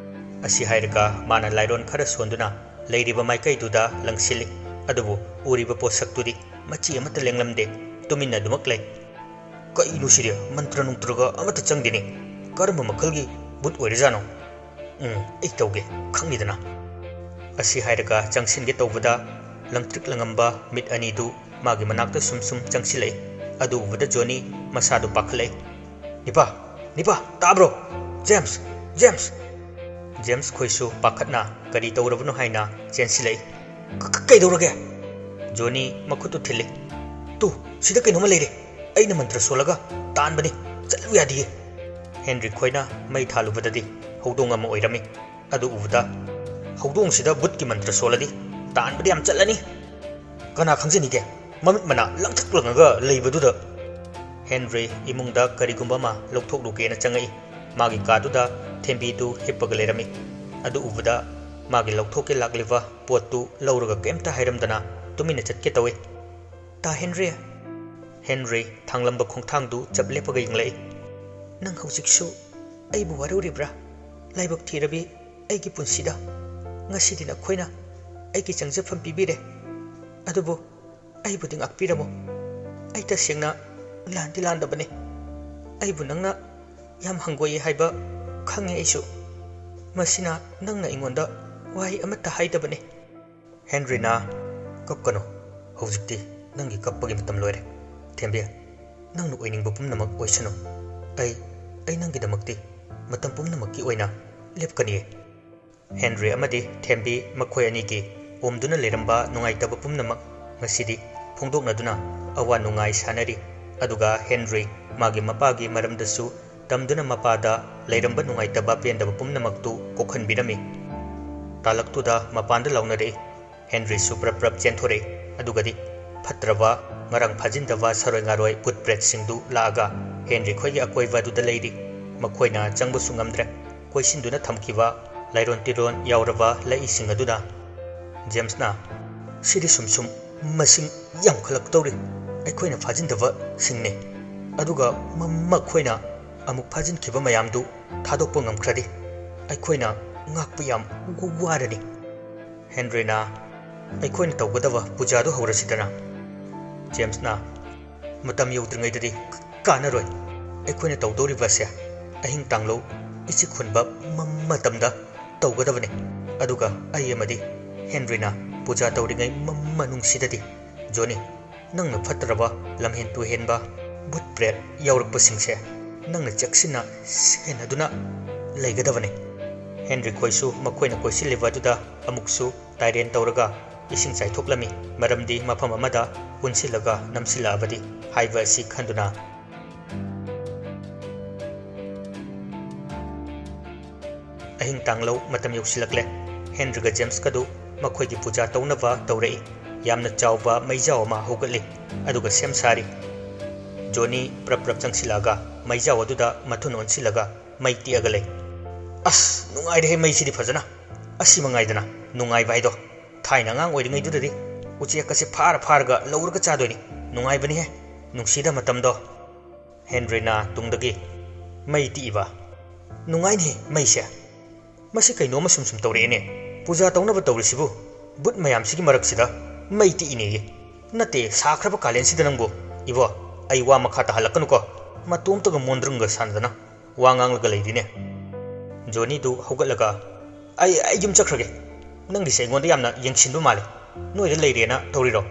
ꯑꯁꯤ ꯍꯥꯏꯔꯒ ꯃꯥꯅ ꯂꯥꯏꯔꯣꯟ ꯈꯔ ꯁꯣꯟꯗꯨꯅ ꯂꯩꯔꯤꯕ ꯃꯥꯏꯀꯩꯗꯨꯗ ꯂꯪꯁꯤꯜꯂꯤ꯫ ꯑꯗꯨꯕꯨ ꯎꯔꯤꯕ ꯄꯣꯠꯁꯛꯇꯨꯗꯤ ꯃꯆꯤ ꯑꯃꯠꯇ ꯂꯦꯡꯂꯝꯗꯦ꯫ ꯇꯨꯃꯤꯟꯅ ꯑꯗꯨꯃꯛ ꯂꯩ꯫ "ꯀꯩꯅꯣ ꯁꯤꯗꯤ? ꯃꯟꯇ꯭ꯔ ꯅꯨꯡꯇ꯭ꯔꯒ ꯑꯃꯠꯇ ꯆꯪꯗꯦꯅꯦ꯫ ꯀꯔꯝꯕ ꯃꯈꯜꯒꯤ ꯕꯨꯠ ꯑꯣꯏꯔꯖꯥꯠꯅꯣ? ꯎꯝ, ꯑꯩ ꯇꯧꯒꯦ, ꯈꯪꯅꯤꯗꯅ꯫" ꯑꯁꯤ ꯍꯥꯏꯔꯒ ꯆꯪꯁꯤꯟꯒꯦ ꯇꯧꯕꯗ ꯂꯪꯇ꯭ꯔꯤꯛ ꯂꯪꯉꯝꯕ ꯃꯤꯠ ꯑꯅꯤꯗꯨ ꯃꯥꯒꯤ ꯃꯅꯥꯛꯇ ꯁꯨꯝ ꯁꯨꯝ ꯆꯪꯁꯤꯜꯂꯛꯏ꯫ ꯑꯗꯨ ꯎꯕꯗ ꯖꯣꯅꯤ ꯃꯁꯥꯗꯨ ꯄꯥꯈꯠꯂꯛꯏ꯫ "ꯅꯤꯄꯥ, ꯅꯤꯄꯥ, ꯇꯥꯕ꯭ꯔꯣ? James, James!" ꯖꯦꯝꯁ ꯈꯣꯏꯁꯨ ꯄꯥꯈꯠꯅ ꯀꯔꯤ ꯇꯧꯔꯕꯅꯣ ꯍꯥꯏꯅ ꯆꯦꯟꯁꯤꯜꯂꯛꯏ꯫ "ꯀ-, ꯀ-, ꯀꯩꯗꯧꯔꯒꯦ?" ꯖꯣꯅꯤ ꯃꯈꯨꯠꯇꯨ ꯊꯤꯜꯂꯤ꯫ "ꯇꯨ, ꯁꯤꯗ ꯀꯩꯅꯣꯝꯃ ꯂꯩꯔꯦ꯫ ꯑꯩꯅ ꯃꯟꯇ꯭ꯔ ꯁꯣꯜꯂꯒ ꯇꯥꯟꯕꯅꯤ꯫ ꯆꯠꯂꯨ ꯌꯥꯗꯤꯌꯦ꯫" ꯍꯦꯟꯔꯤ ꯈꯣꯏꯅ ꯃꯩ ꯊꯥꯜꯂꯨꯕꯗꯗꯤ ꯍꯧꯗꯣꯡ ꯑꯃ ꯑꯣꯏꯔꯝꯃꯤ꯫ ꯑꯗꯨ ꯎꯕꯗ, "ꯍꯧꯗꯣꯡꯁꯤꯗ ꯕꯨꯠꯀꯤ ꯃꯟꯇ꯭ꯔ ꯁꯣꯜꯂꯗꯤ ꯇꯥꯟꯕꯗꯤ ꯌꯥꯝ ꯆꯠꯂꯅꯤ꯫ ꯀꯅꯥ ꯈꯪꯖꯅꯤꯒꯦ? ꯃꯃꯤꯠ ꯃꯅꯥ ꯂꯪꯊꯛ ꯂꯪꯉꯒ ꯂꯩꯕꯗꯨꯗ꯫" ꯍꯦꯟꯔꯤ ꯏꯃꯨꯡꯗ ꯀꯔꯤꯒꯨꯝꯕ ꯑꯃ ꯂꯧꯊꯣꯛꯂꯨꯒꯦꯅ ꯆꯪꯉꯛꯏ꯫ ꯃꯥꯒꯤ ꯀꯥꯗꯨꯗ ꯊꯦꯝꯕꯤꯗꯨ ꯍꯤꯞꯄꯒ ꯂꯩꯔꯝꯃꯤ꯫ ꯑꯗꯨ ꯎꯕꯗ ꯃꯥꯒꯤ ꯂꯧꯊꯣꯛꯀꯦ ꯂꯥꯛꯂꯤꯕ ꯄꯣꯠꯇꯨ ꯂꯧꯔꯒ ꯀꯩꯝꯇ ꯍꯥꯏꯔꯝꯗꯅ ꯇꯨꯃꯤꯟꯅ ꯆꯠꯀꯦ ꯇꯧꯏ꯫ "ꯇꯥ ꯍꯦꯟꯔꯤ!" ꯍꯦꯟꯔꯤ ꯊꯥꯡꯂꯝꯕ ꯈꯣꯡꯊꯥꯡꯗꯨ ꯆꯞ ꯂꯦꯞꯄꯒ ꯌꯦꯡꯂꯛꯏ꯫ "ꯅꯪ ꯍꯧꯖꯤꯛꯁꯨ ꯑꯩꯕꯨ ꯋꯥꯔꯧꯔꯤꯕ꯭ꯔꯥ? ꯂꯥꯏꯕꯛ ꯊꯤꯔꯕꯤ ꯑꯩꯒꯤ ꯄꯨꯟꯁꯤꯗ꯫ ꯉꯁꯤꯗꯤ ꯅꯈꯣꯏꯅ ꯑꯩꯒꯤ ꯆꯪꯖꯐꯝ ꯄꯤꯕꯤꯔꯦ꯫ ꯑꯗꯨꯕꯨ ꯑꯩꯕꯨꯗꯤ ꯉꯥꯛꯄꯤꯔꯝꯃꯨ꯫ ꯑꯩ ꯇꯁꯦꯡꯅ ꯂꯥꯟꯗꯤ ꯂꯥꯟꯗꯕꯅꯤ꯫ ꯑꯩꯕꯨ ꯅꯪꯅ ꯌꯥꯝ ꯍꯪꯒꯣꯏꯌꯦ ꯍꯥꯏꯕ ꯈꯪꯉꯦ ꯑꯩꯁꯨ꯫ ꯃꯁꯤꯅ ꯅꯪꯅ ꯑꯩꯉꯣꯟꯗ ꯋꯥꯍꯩ ꯑꯃꯠꯇ ꯍꯥꯏꯗꯕꯅꯤ꯫" ꯍꯦꯟꯔꯤꯅ, "ꯀꯞꯀꯅꯨ꯫ ꯍꯧꯖꯤꯛꯇꯤ ꯅꯪꯒꯤ ꯀꯞꯄꯒꯤ ꯃꯇꯝ ꯂꯣꯏꯔꯦ꯫ ꯊꯦꯝꯕꯤ, ꯅꯪꯅ ꯑꯣꯏꯅꯤꯡꯕ ꯄꯨꯝꯅꯃꯛ ꯑꯣꯏꯁꯅꯨ꯫ ꯑꯩ, ꯑꯩ ꯅꯪꯒꯤꯗꯃꯛꯇꯤ ꯃꯇꯝ ꯄꯨꯝꯅꯃꯛꯀꯤ ꯑꯣꯏꯅ ꯂꯦꯞꯀꯅꯤ꯫ ꯍꯦꯟꯔꯤ ꯑꯃꯗꯤ ꯊꯦꯝꯕꯤ ꯃꯈꯣꯏ ꯑꯅꯤꯒꯤ ꯑꯣꯝꯗꯨꯅ ꯂꯩꯔꯝꯕ ꯅꯨꯡꯉꯥꯏꯇꯕ ꯄꯨꯝꯅꯃꯛ ꯉꯁꯤꯗꯤ ꯐꯣꯡꯗꯣꯛꯅꯗꯨꯅ ꯑꯋꯥ ꯅꯨꯡꯉꯥꯏ ꯁꯥꯟꯅꯔꯤ꯫ ꯑꯗꯨꯒ ꯍꯦꯟꯔꯤ ꯃꯥꯒꯤ ꯃꯄꯥꯒꯤ ꯃꯔꯝꯗꯁꯨ ꯇꯝꯗꯨꯅ ꯃꯄꯥꯗ ꯂꯩꯔꯝꯕ ꯅꯨꯡꯉꯥꯏꯇꯕ ꯄꯦꯟꯗꯕ ꯄꯨꯝꯅꯃꯛꯇꯨ ꯀꯣꯛꯍꯟꯕꯤꯔꯝꯃꯤ꯫ ꯇꯥꯂꯛꯇꯨꯗ ꯃꯄꯥꯟꯗ ꯂꯥꯎꯅꯔꯛꯏ꯫ ꯍꯦꯟꯔꯤꯁꯨ ꯄ꯭ꯔꯞ ꯄ꯭ꯔꯞ ꯆꯦꯟꯊꯣꯔꯛꯏ꯫ ꯑꯗꯨꯒꯗꯤ ꯐꯠꯇ꯭ꯔꯕ, ꯉꯔꯥꯡ ꯐꯥꯖꯤꯟꯗꯕ ꯁꯥꯔꯣꯏ ꯉꯥꯔꯣꯏ ꯕꯨꯠ ꯄ꯭ꯔꯦꯠꯁꯤꯡꯗꯨ ꯂꯥꯛꯑꯒ ꯍꯦꯟꯔꯤ ꯈꯣꯏꯒꯤ ꯑꯀꯣꯏꯕ ꯑꯗꯨꯗ ꯂꯩꯔꯤ꯫ ꯃꯈꯣꯏꯅ ꯆꯪꯕꯁꯨ ꯉꯝꯗ꯭ꯔꯦ꯫ ꯀꯣꯏꯁꯤꯟꯗꯨꯅ ꯊꯝꯈꯤꯕ ꯂꯥꯏꯔꯣꯟ ꯇꯤꯔꯣꯟ ꯌꯥꯎꯔꯕ ꯂꯩꯏꯁꯤꯡ ꯑꯗꯨꯅ ꯖꯦꯝꯁꯅ, "ꯁꯤꯗꯤ ꯁꯨꯝ ꯁꯨꯝ ꯃꯁꯤꯡ ꯌꯥꯝꯈꯠꯂꯛꯇꯧꯔꯤ꯫ ꯑꯩꯈꯣꯏꯅ ꯐꯥꯖꯤꯟꯗꯕꯁꯤꯡꯅꯤ꯫ ꯑꯗꯨꯒ ꯃ-, ꯃꯈꯣꯏꯅ ꯑꯃꯨꯛ ꯐꯥꯖꯤꯟꯈꯤꯕ ꯃꯌꯥꯝꯗꯨ ꯊꯥꯗꯣꯛꯄ ꯉꯝꯈ꯭ꯔꯗꯤ ꯑꯩꯈꯣꯏꯅ ꯉꯥꯛꯄ ꯌꯥꯝ ꯋꯥꯔꯅꯤ꯫" ꯍꯦꯟꯔꯤꯅ, "ꯑꯩꯈꯣꯏꯅ ꯇꯧꯒꯗꯕ ꯄꯨꯖꯥꯗꯨ ꯍꯧꯔꯁꯤꯗꯅ꯫" ꯖꯦꯝꯁꯅ, "ꯃꯇꯝ ꯌꯧꯗ꯭ꯔꯤꯉꯩꯗꯗꯤ ꯀꯥꯟꯅꯔꯣꯏ꯫ ꯑꯩꯈꯣꯏꯅ ꯇꯧꯗꯧꯔꯤꯕꯁꯦ ꯑꯍꯤꯡ ꯇꯥꯡꯂꯧ ꯏꯆꯤꯛ ꯍꯨꯟꯕ ꯃ-, ꯃꯇꯝꯗ ꯇꯧꯒꯗꯕꯅꯤ꯫ ꯑꯗꯨꯒ ꯑꯩ ꯑꯃꯗꯤ ꯍꯦꯟꯔꯤꯅ ꯄꯨꯖꯥ ꯇꯧꯔꯤꯉꯩ ꯃ-, ꯃꯅꯨꯡꯁꯤꯗꯗꯤ, ꯖꯣꯅꯤ, ꯅꯪꯅ ꯐꯠꯇ꯭ꯔꯕ ꯂꯝꯍꯦꯟ ꯇꯨꯍꯦꯟꯕ ꯕꯨꯠ ꯄ꯭ꯔꯦꯠ ꯌꯥꯎꯔꯛꯄꯁꯤꯡꯁꯦ ꯅꯪꯅ ꯆꯦꯛꯁꯤꯟꯅ ꯁꯦꯟꯅꯗꯨꯅ ꯂꯩꯒꯗꯕꯅꯤ꯫" ꯍꯦꯟꯔꯤ ꯈꯣꯏꯁꯨ ꯃꯈꯣꯏꯅ ꯀꯣꯏꯁꯤꯜꯂꯤꯕ ꯑꯗꯨꯗ ꯑꯃꯨꯛꯁꯨ ꯇꯥꯏꯔꯦꯟ ꯇꯧꯔꯒ ꯏꯁꯤꯡ ꯆꯥꯏꯊꯣꯛꯂꯝꯃꯤ꯫ ꯃꯔꯝꯗꯤ ꯃꯐꯝ ꯑꯃꯗ ꯄꯨꯟꯁꯤꯜꯂꯒ ꯅꯝꯁꯤꯜꯂꯛꯑꯕꯗꯤ ꯍꯥꯏꯕ ꯑꯁꯤ ꯈꯟꯗꯨꯅ꯫ ꯑꯍꯤꯡ ꯇꯥꯡꯂꯧ ꯃꯇꯝ ꯌꯧꯁꯤꯜꯂꯛꯂꯦ꯫ ꯍꯦꯟꯔꯤꯒ ꯖꯦꯝꯁꯀꯗꯨ ꯃꯈꯣꯏꯒꯤ ꯄꯨꯖꯥ ꯇꯧꯅꯕ ꯇꯧꯔꯛꯏ꯫ ꯌꯥꯝꯅ ꯆꯥꯎꯕ ꯃꯩꯖꯥꯎ ꯑꯃ ꯍꯧꯒꯠꯂꯤ꯫ ꯑꯗꯨꯒ ꯁꯦꯝ ꯁꯥꯔꯤ꯫ ꯖꯣꯅꯤ ꯄ꯭ꯔꯞ ꯄ꯭ꯔꯞ ꯆꯪꯁꯤꯜꯂꯛꯑꯒ ꯃꯩꯖꯥꯎ ꯑꯗꯨꯗ ꯃꯊꯨꯟ ꯑꯣꯟꯁꯤꯜꯂꯒ ꯃꯩ ꯇꯤꯛꯑꯒ ꯂꯩ꯫ "ꯑꯁ, ꯅꯨꯡꯉꯥꯏꯔꯦꯍꯦ ꯃꯩꯁꯤꯗꯤ ꯐꯖꯅ꯫ ꯑꯁꯤ ꯃꯉꯥꯏꯗꯅ ꯅꯨꯡꯉꯥꯏꯕ ꯍꯥꯏꯗꯣ꯫ ꯊꯥꯏꯅ ꯑꯉꯥꯡ ꯑꯣꯏꯔꯤꯉꯩꯗꯨꯗꯗꯤ ꯎꯆꯦꯛꯀꯁꯦ ꯐꯥꯔ ꯐꯥꯔꯒ ꯂꯧꯔꯒ ꯆꯥꯗꯣꯏꯅꯤ꯫ ꯅꯨꯡꯉꯥꯏꯕꯅꯤꯍꯦ꯫ ꯅꯨꯡꯁꯤꯗ ꯃꯇꯝꯗꯣ꯫" ꯍꯦꯟꯔꯤꯅ ꯇꯨꯡꯗꯒꯤ, "ꯃꯩ ꯇꯤꯛꯏꯕ? ꯅꯨꯡꯉꯥꯏꯅꯦꯍꯦ ꯃꯩꯁꯦ꯫ ꯃꯁꯤ ꯀꯩꯅꯣꯝꯃ ꯁꯨꯝ ꯁꯨꯝ ꯇꯧꯔꯛꯑꯦꯅꯦ꯫ ꯄꯨꯖꯥ ꯇꯧꯅꯕ ꯇꯧꯔꯤꯁꯤꯕꯨ ꯕꯨꯠ ꯃꯌꯥꯝꯁꯤꯒꯤ ꯃꯔꯛꯁꯤꯗ ꯃꯩ ꯇꯤꯛꯏꯅꯦꯌꯦ꯫ ꯅꯠꯇꯦ, ꯁꯥꯈ꯭ꯔꯕ ꯀꯥꯂꯦꯟꯁꯤꯗ ꯅꯪꯕꯨ꯫ ꯏꯕꯣ, ꯑꯩ ꯋꯥ ꯃꯈꯥ ꯇꯥꯍꯜꯂꯛꯀꯅꯨꯀꯣ꯫ ꯃꯇꯣꯝꯇꯒ ꯃꯣꯟꯗ꯭ꯔꯪꯒ ꯁꯥꯟꯅꯗꯅ ꯋꯥ ꯉꯥꯡꯂꯒ ꯂꯩꯔꯤꯅꯦ꯫" ꯖꯣꯅꯤꯗꯨ ꯍꯧꯒꯠꯂꯒ, "ꯑꯩ, ꯑꯩ ꯌꯨꯝ ꯆꯠꯈ꯭ꯔꯒꯦ꯫ ꯅꯪꯒꯤꯁꯦ ꯑꯩꯉꯣꯟꯗ ꯌꯥꯝꯅ ꯌꯦꯡꯁꯤꯟꯕ ꯃꯥꯜꯂꯦ꯫ ꯅꯣꯏꯗ ꯂꯩꯔꯦꯅ ꯇꯧꯔꯤꯔꯣ?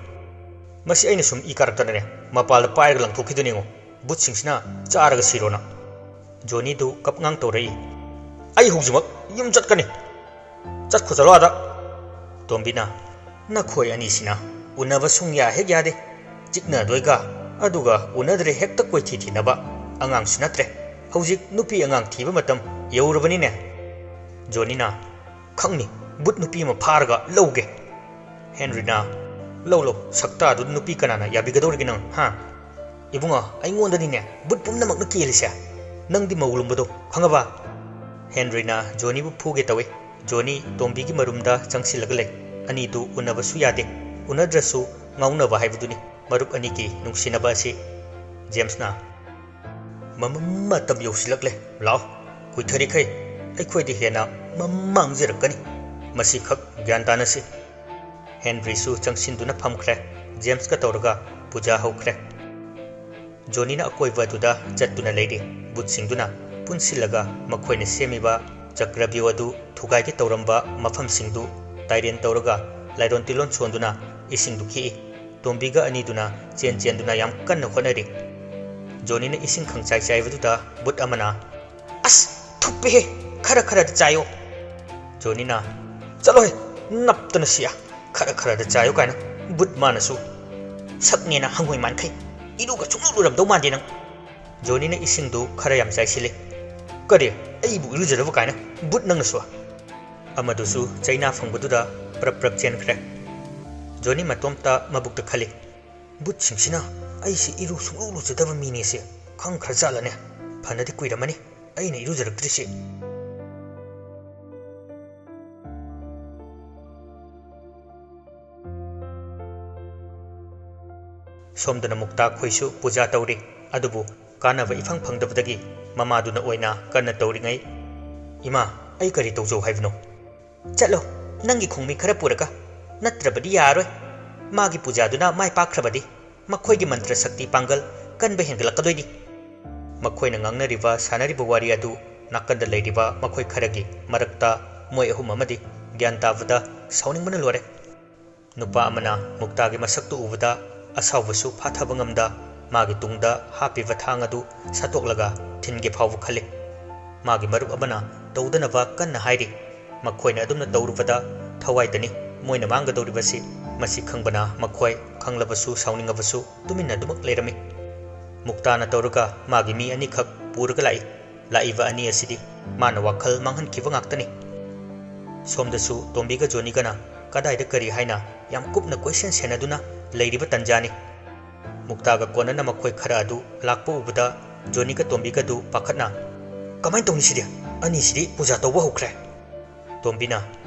ꯃꯁꯤ ꯑꯩꯅ ꯁꯨꯝ ꯏ ꯀꯥꯔꯛꯇꯅꯅꯦ ꯃꯄꯥꯜꯗ ꯄꯥꯏꯔꯒ ꯂꯪꯊꯣꯛꯈꯤꯗꯣꯏꯅꯤ ꯌꯦꯡꯉꯣ꯫ ꯕꯨꯠꯁꯤꯡꯁꯤꯅ ꯆꯥꯔꯒ ꯁꯤꯔꯣꯅ꯫" ꯖꯣꯅꯤꯗꯨ ꯀꯞꯉꯥꯡ ꯇꯧꯔꯛꯏ꯫ "ꯑꯩ ꯍꯧꯖꯤꯛꯃꯛ ꯌꯨꯝ ꯆꯠꯀꯅꯤ꯫ ꯆꯠꯈꯣ, ꯆꯠꯂꯣ ꯑꯥꯗ꯫" ꯇꯣꯝꯕꯤꯅ, "ꯅꯈꯣꯏ ꯑꯅꯤꯁꯤꯅ ꯎꯅꯕ ꯁꯨꯡꯌꯥ ꯍꯦꯛ ꯌꯥꯗꯦ꯫ ꯆꯤꯛꯅꯗꯣꯏꯒ, ꯑꯗꯨꯒ ꯎꯅꯗ꯭ꯔꯦ ꯍꯦꯛꯇ ꯀꯣꯏꯊꯤ ꯊꯤꯅꯕ꯫ ꯑꯉꯥꯡꯁꯨ ꯅꯠꯇ꯭ꯔꯦ꯫ ꯍꯧꯖꯤꯛ ꯅꯨꯄꯤ ꯑꯉꯥꯡ ꯊꯤꯕ ꯃꯇꯝ ꯌꯧꯔꯕꯅꯤꯅꯦ꯫" ꯖꯣꯅꯤꯅ, "ꯈꯪꯅꯤ, ꯕꯨꯠ ꯅꯨꯄꯤ ꯑꯃ ꯐꯥꯔꯒ ꯂꯧꯒꯦ꯫" ꯍꯦꯟꯔꯤꯅ, "ꯂꯧ ꯂꯧ, ꯁꯛꯇꯥꯗꯨ ꯅꯨꯄꯤ ꯀꯅꯥꯅ ꯌꯥꯕꯤꯒꯗꯧꯔꯤꯒꯦ ꯅꯪ, ꯍꯥ?" "ꯏꯕꯨꯡꯉꯣ, ꯑꯩꯉꯣꯟꯗꯅꯤꯅꯦ ꯕꯨꯠ ꯄꯨꯝꯅꯃꯛꯅ ꯀꯦꯜꯂꯤꯁꯦ꯫ ꯅꯪꯗꯤ ꯃꯧ ꯂꯨꯝꯕꯗꯣ ꯈꯪꯉꯕ?" ꯍꯦꯟꯔꯤꯅ ꯖꯣꯅꯤꯕꯨ ꯐꯨꯒꯦ ꯇꯧꯏ꯫ ꯖꯣꯅꯤ ꯇꯣꯝꯕꯤꯒꯤ ꯃꯔꯨꯝꯗ ꯆꯪꯁꯤꯜꯂꯒ ꯂꯩ꯫ ꯑꯅꯤꯗꯨ ꯎꯅꯕꯁꯨ ꯌꯥꯗꯦ꯫ ꯎꯅꯗ꯭ꯔꯁꯨ ꯉꯥꯎꯅꯕ ꯍꯥꯏꯕꯗꯨꯅꯤ ꯃꯔꯨꯞ ꯑꯅꯤꯒꯤ ꯅꯨꯡꯁꯤꯅꯕ ꯑꯁꯤ꯫ ꯖꯦꯝꯁꯅ, "ꯃꯃꯝ ꯃꯇꯝ ꯌꯧꯁꯤꯜꯂꯛꯂꯦ꯫ ꯂꯥꯛꯑꯣ, ꯀꯨꯏꯊꯔꯤꯈꯩ ꯑꯩꯈꯣꯏꯗꯤ ꯍꯦꯟꯅ ꯃꯃꯥꯡꯖꯔꯛꯀꯅꯤ꯫ ꯃꯁꯤꯈꯛ ꯒ꯭ꯌꯥꯟ ꯇꯥꯅꯁꯤ꯫" ꯍꯦꯟꯔꯤꯁꯨ ꯆꯪꯁꯤꯟꯗꯨꯅ ꯐꯝꯈ꯭ꯔꯦ꯫ ꯖꯦꯝꯁꯀ ꯇꯧꯔꯒ ꯄꯨꯖꯥ ꯍꯧꯈ꯭ꯔꯦ꯫ ꯖꯣꯅꯤꯅ ꯑꯀꯣꯏꯕ ꯑꯗꯨꯗ ꯆꯠꯇꯨꯅ ꯂꯩꯔꯤ꯫ ꯕꯨꯠꯁꯤꯡꯗꯨꯅ ꯄꯨꯟꯁꯤꯜꯂꯒ ꯃꯈꯣꯏꯅ ꯁꯦꯝꯃꯤꯕ ꯆꯀ꯭ꯔꯕ꯭ꯌꯨ ꯑꯗꯨ ꯊꯨꯒꯥꯏꯒꯦ ꯇꯧꯔꯝꯕ ꯃꯐꯝꯁꯤꯡꯗꯨ ꯇꯥꯏꯔꯦꯟ ꯇꯧꯔꯒ ꯂꯥꯏꯔꯣꯟ ꯇꯤꯂꯣꯟ ꯁꯣꯟꯗꯨꯅ ꯏꯁꯤꯡꯗꯨ ꯈꯤꯛꯏ꯫ ꯇꯣꯝꯕꯤꯒ ꯑꯅꯤꯗꯨꯅ ꯆꯦꯟ ꯆꯦꯟꯗꯨꯅ ꯌꯥꯝ ꯀꯟꯅ ꯍꯣꯠꯅꯔꯤ꯫ ꯖꯣꯅꯤꯅ ꯏꯁꯤꯡ ꯈꯪꯆꯥꯏ ꯆꯥꯏꯕꯗꯨꯗ ꯕꯨꯠ ꯑꯃꯅ, "ꯑꯁ, ꯊꯨꯞꯄꯦꯍꯦ, ꯈꯔ ꯈꯔꯗ ꯆꯥꯏꯌꯣ꯫" ꯖꯣꯅꯤꯅ, "ꯆꯠꯂꯣꯍꯦ, ꯅꯞꯇꯅ ꯁꯤ, ꯈꯔ ꯈꯔꯗ ꯆꯥꯏꯌꯣ ꯀꯥꯏꯅ, ꯕꯨꯠ ꯃꯥꯅꯁꯨ꯫ ꯁꯛꯅꯦꯅ ꯍꯪꯉꯣꯏ ꯃꯥꯟꯈꯩ, ꯏꯔꯨꯒ ꯁꯨꯡꯂꯨ ꯂꯨꯔꯝꯗꯧ ꯃꯥꯟꯗꯦ ꯅꯪ꯫" ꯖꯣꯅꯤꯅ ꯏꯁꯤꯡꯗꯨ ꯈꯔ ꯌꯥꯝ ꯆꯥꯏꯁꯤꯜꯂꯤ꯫ "ꯀꯔꯤ, ꯑꯩꯕꯨ ꯏꯔꯨꯖꯗꯕ ꯀꯥꯏꯅ, ꯕꯨꯠ ꯅꯪꯅꯁꯨ?" ꯑꯃꯗꯨꯁꯨ ꯆꯩꯅꯥ ꯐꯪꯕꯗꯨꯗ ꯄ꯭ꯔꯞ ꯄ꯭ꯔꯞ ꯆꯦꯟꯈ꯭ꯔꯦ꯫ ꯖꯣꯅꯤ ꯃꯇꯣꯝꯇ ꯃꯕꯨꯛꯇ ꯈꯜꯂꯤ, "ꯕꯨꯠꯁꯤꯡꯁꯤꯅ ꯑꯩꯁꯤ ꯏꯔꯨ ꯁꯨꯡꯂꯨ ꯂꯨꯖꯗꯕ ꯃꯤꯅꯦꯁꯦ ꯈꯪꯈ꯭ꯔꯖꯥꯠꯂꯅꯦ? ꯐꯅꯗꯤ ꯀꯨꯏꯔꯝꯃꯅꯤ ꯑꯩꯅ ꯏꯔꯨꯖꯔꯛꯇ꯭ꯔꯤꯁꯤ꯫" ꯁꯣꯝꯗꯅ ꯃꯨꯛꯇꯥ ꯈꯣꯏꯁꯨ ꯄꯨꯖꯥ ꯇꯧꯔꯤ꯫ ꯑꯗꯨꯕꯨ ꯀꯥꯟꯅꯕ ꯏꯐꯪ ꯐꯪꯗꯕꯗꯒꯤ ꯃꯃꯥꯗꯨꯅ ꯑꯣꯏꯅ ꯀꯟꯅ ꯇꯧꯔꯤꯉꯩ, "ꯏꯃꯥ, ꯑꯩ ꯀꯔꯤ ꯇꯧꯖꯧ ꯍꯥꯏꯕꯅꯣ?" "ꯆꯠꯂꯣ, ꯅꯪꯒꯤ ꯈꯣꯡꯃꯤ ꯈꯔ ꯄꯨꯔꯒ, ꯅꯠꯇ꯭ꯔꯕꯗꯤ ꯌꯥꯔꯣꯏ꯫ ꯃꯥꯒꯤ ꯄꯨꯖꯥꯗꯨꯅ ꯃꯥꯏ ꯄꯥꯛꯈ꯭ꯔꯕꯗꯤ ꯃꯈꯣꯏꯒꯤ ꯃꯟꯇ꯭ꯔ ꯁꯛꯇꯤ ꯄꯥꯡꯒꯜ ꯀꯟꯕ ꯍꯦꯟꯒꯠꯂꯛꯀꯗꯣꯏꯅꯤ꯫" ꯃꯈꯣꯏꯅ ꯉꯥꯡꯅꯔꯤꯕ ꯁꯥꯟꯅꯔꯤꯕ ꯋꯥꯔꯤ ꯑꯗꯨ ꯅꯥꯀꯟꯗ ꯂꯩꯔꯤꯕ ꯃꯈꯣꯏ ꯈꯔꯒꯤ ꯃꯔꯛꯇ ꯃꯣꯏ ꯑꯍꯨꯝ ꯑꯃꯗꯤ ꯒ꯭ꯌꯥꯟ ꯇꯥꯕꯗ ꯁꯥꯎꯅꯤꯡꯕꯅ ꯂꯣꯏꯔꯦ꯫ ꯅꯨꯄꯥ ꯑꯃꯅ ꯃꯨꯛꯇꯥꯒꯤ ꯃꯁꯛꯇꯨ ꯎꯕꯗ ꯑꯁꯥꯎꯕꯁꯨ ꯐꯥꯊꯕ ꯉꯝꯗ ꯃꯥꯒꯤ ꯇꯨꯡꯗ ꯍꯥꯞꯄꯤꯕ ꯊꯥꯡ ꯑꯗꯨ ꯁꯠꯇꯣꯛꯂꯒ ꯊꯤꯟꯒꯦ ꯐꯥꯎꯕ ꯈꯜꯂꯤ꯫ ꯃꯥꯒꯤ ꯃꯔꯨꯞ ꯑꯃꯅ ꯇꯧꯗꯅꯕ ꯀꯟꯅ ꯍꯥꯏꯔꯤ꯫ ꯃꯈꯣꯏꯅ ꯑꯗꯨꯝꯅ ꯇꯧꯔꯨꯕꯗ ꯊꯋꯥꯏꯗꯅꯤ ꯃꯣꯏꯅ ꯃꯥꯡꯒꯗꯧꯔꯤꯕꯁꯤ꯫ ꯃꯁꯤ ꯈꯪꯕꯅ ꯃꯈꯣꯏ ꯈꯪꯂꯕꯁꯨ ꯁꯥꯎꯅꯤꯡꯉꯕꯁꯨ ꯇꯨꯃꯤꯟꯅ ꯑꯗꯨꯃꯛ ꯂꯩꯔꯝꯃꯤ꯫ ꯃꯨꯛꯇꯥꯅ ꯇꯧꯔꯒ ꯃꯥꯒꯤ ꯃꯤ ꯑꯅꯤꯈꯛ ꯄꯨꯔꯒ ꯂꯥꯛꯏ꯫ ꯂꯥꯛꯏꯕ ꯑꯅꯤ ꯑꯁꯤꯗꯤ ꯃꯥꯅ ꯋꯥꯈꯜ ꯃꯥꯡꯍꯟꯈꯤꯕ ꯉꯥꯛꯇꯅꯤ꯫ ꯁꯣꯝꯗꯁꯨ ꯇꯣꯝꯕꯤꯒ ꯖꯣꯅꯤꯒꯅ ꯀꯗꯥꯏꯗ ꯀꯔꯤ ꯍꯥꯏꯅ ꯌꯥꯝ ꯀꯨꯞꯅ ꯀꯣꯏꯁꯦꯟ ꯁꯦꯟꯅꯗꯨꯅ ꯂꯩꯔꯤꯕ ꯇꯟꯖꯥꯅꯤ꯫ ꯃꯨꯛꯇꯥꯒ ꯀꯣꯟꯅꯅ ꯃꯈꯣꯏ ꯈꯔ ꯑꯗꯨ ꯂꯥꯛꯄ ꯎꯕꯗ ꯖꯣꯅꯤꯒ ꯇꯣꯝꯕꯤꯒꯗꯨ ꯄꯥꯈꯠꯅ, "ꯀꯃꯥꯏꯅ ꯇꯧꯅꯤ ꯁꯤꯗꯤ? ꯑꯅꯤꯁꯤꯗꯤ ꯄꯨꯖꯥ ꯇꯧꯕ ꯍꯧꯈ꯭ꯔꯦ꯫" ꯇꯣꯝꯕꯤꯅ,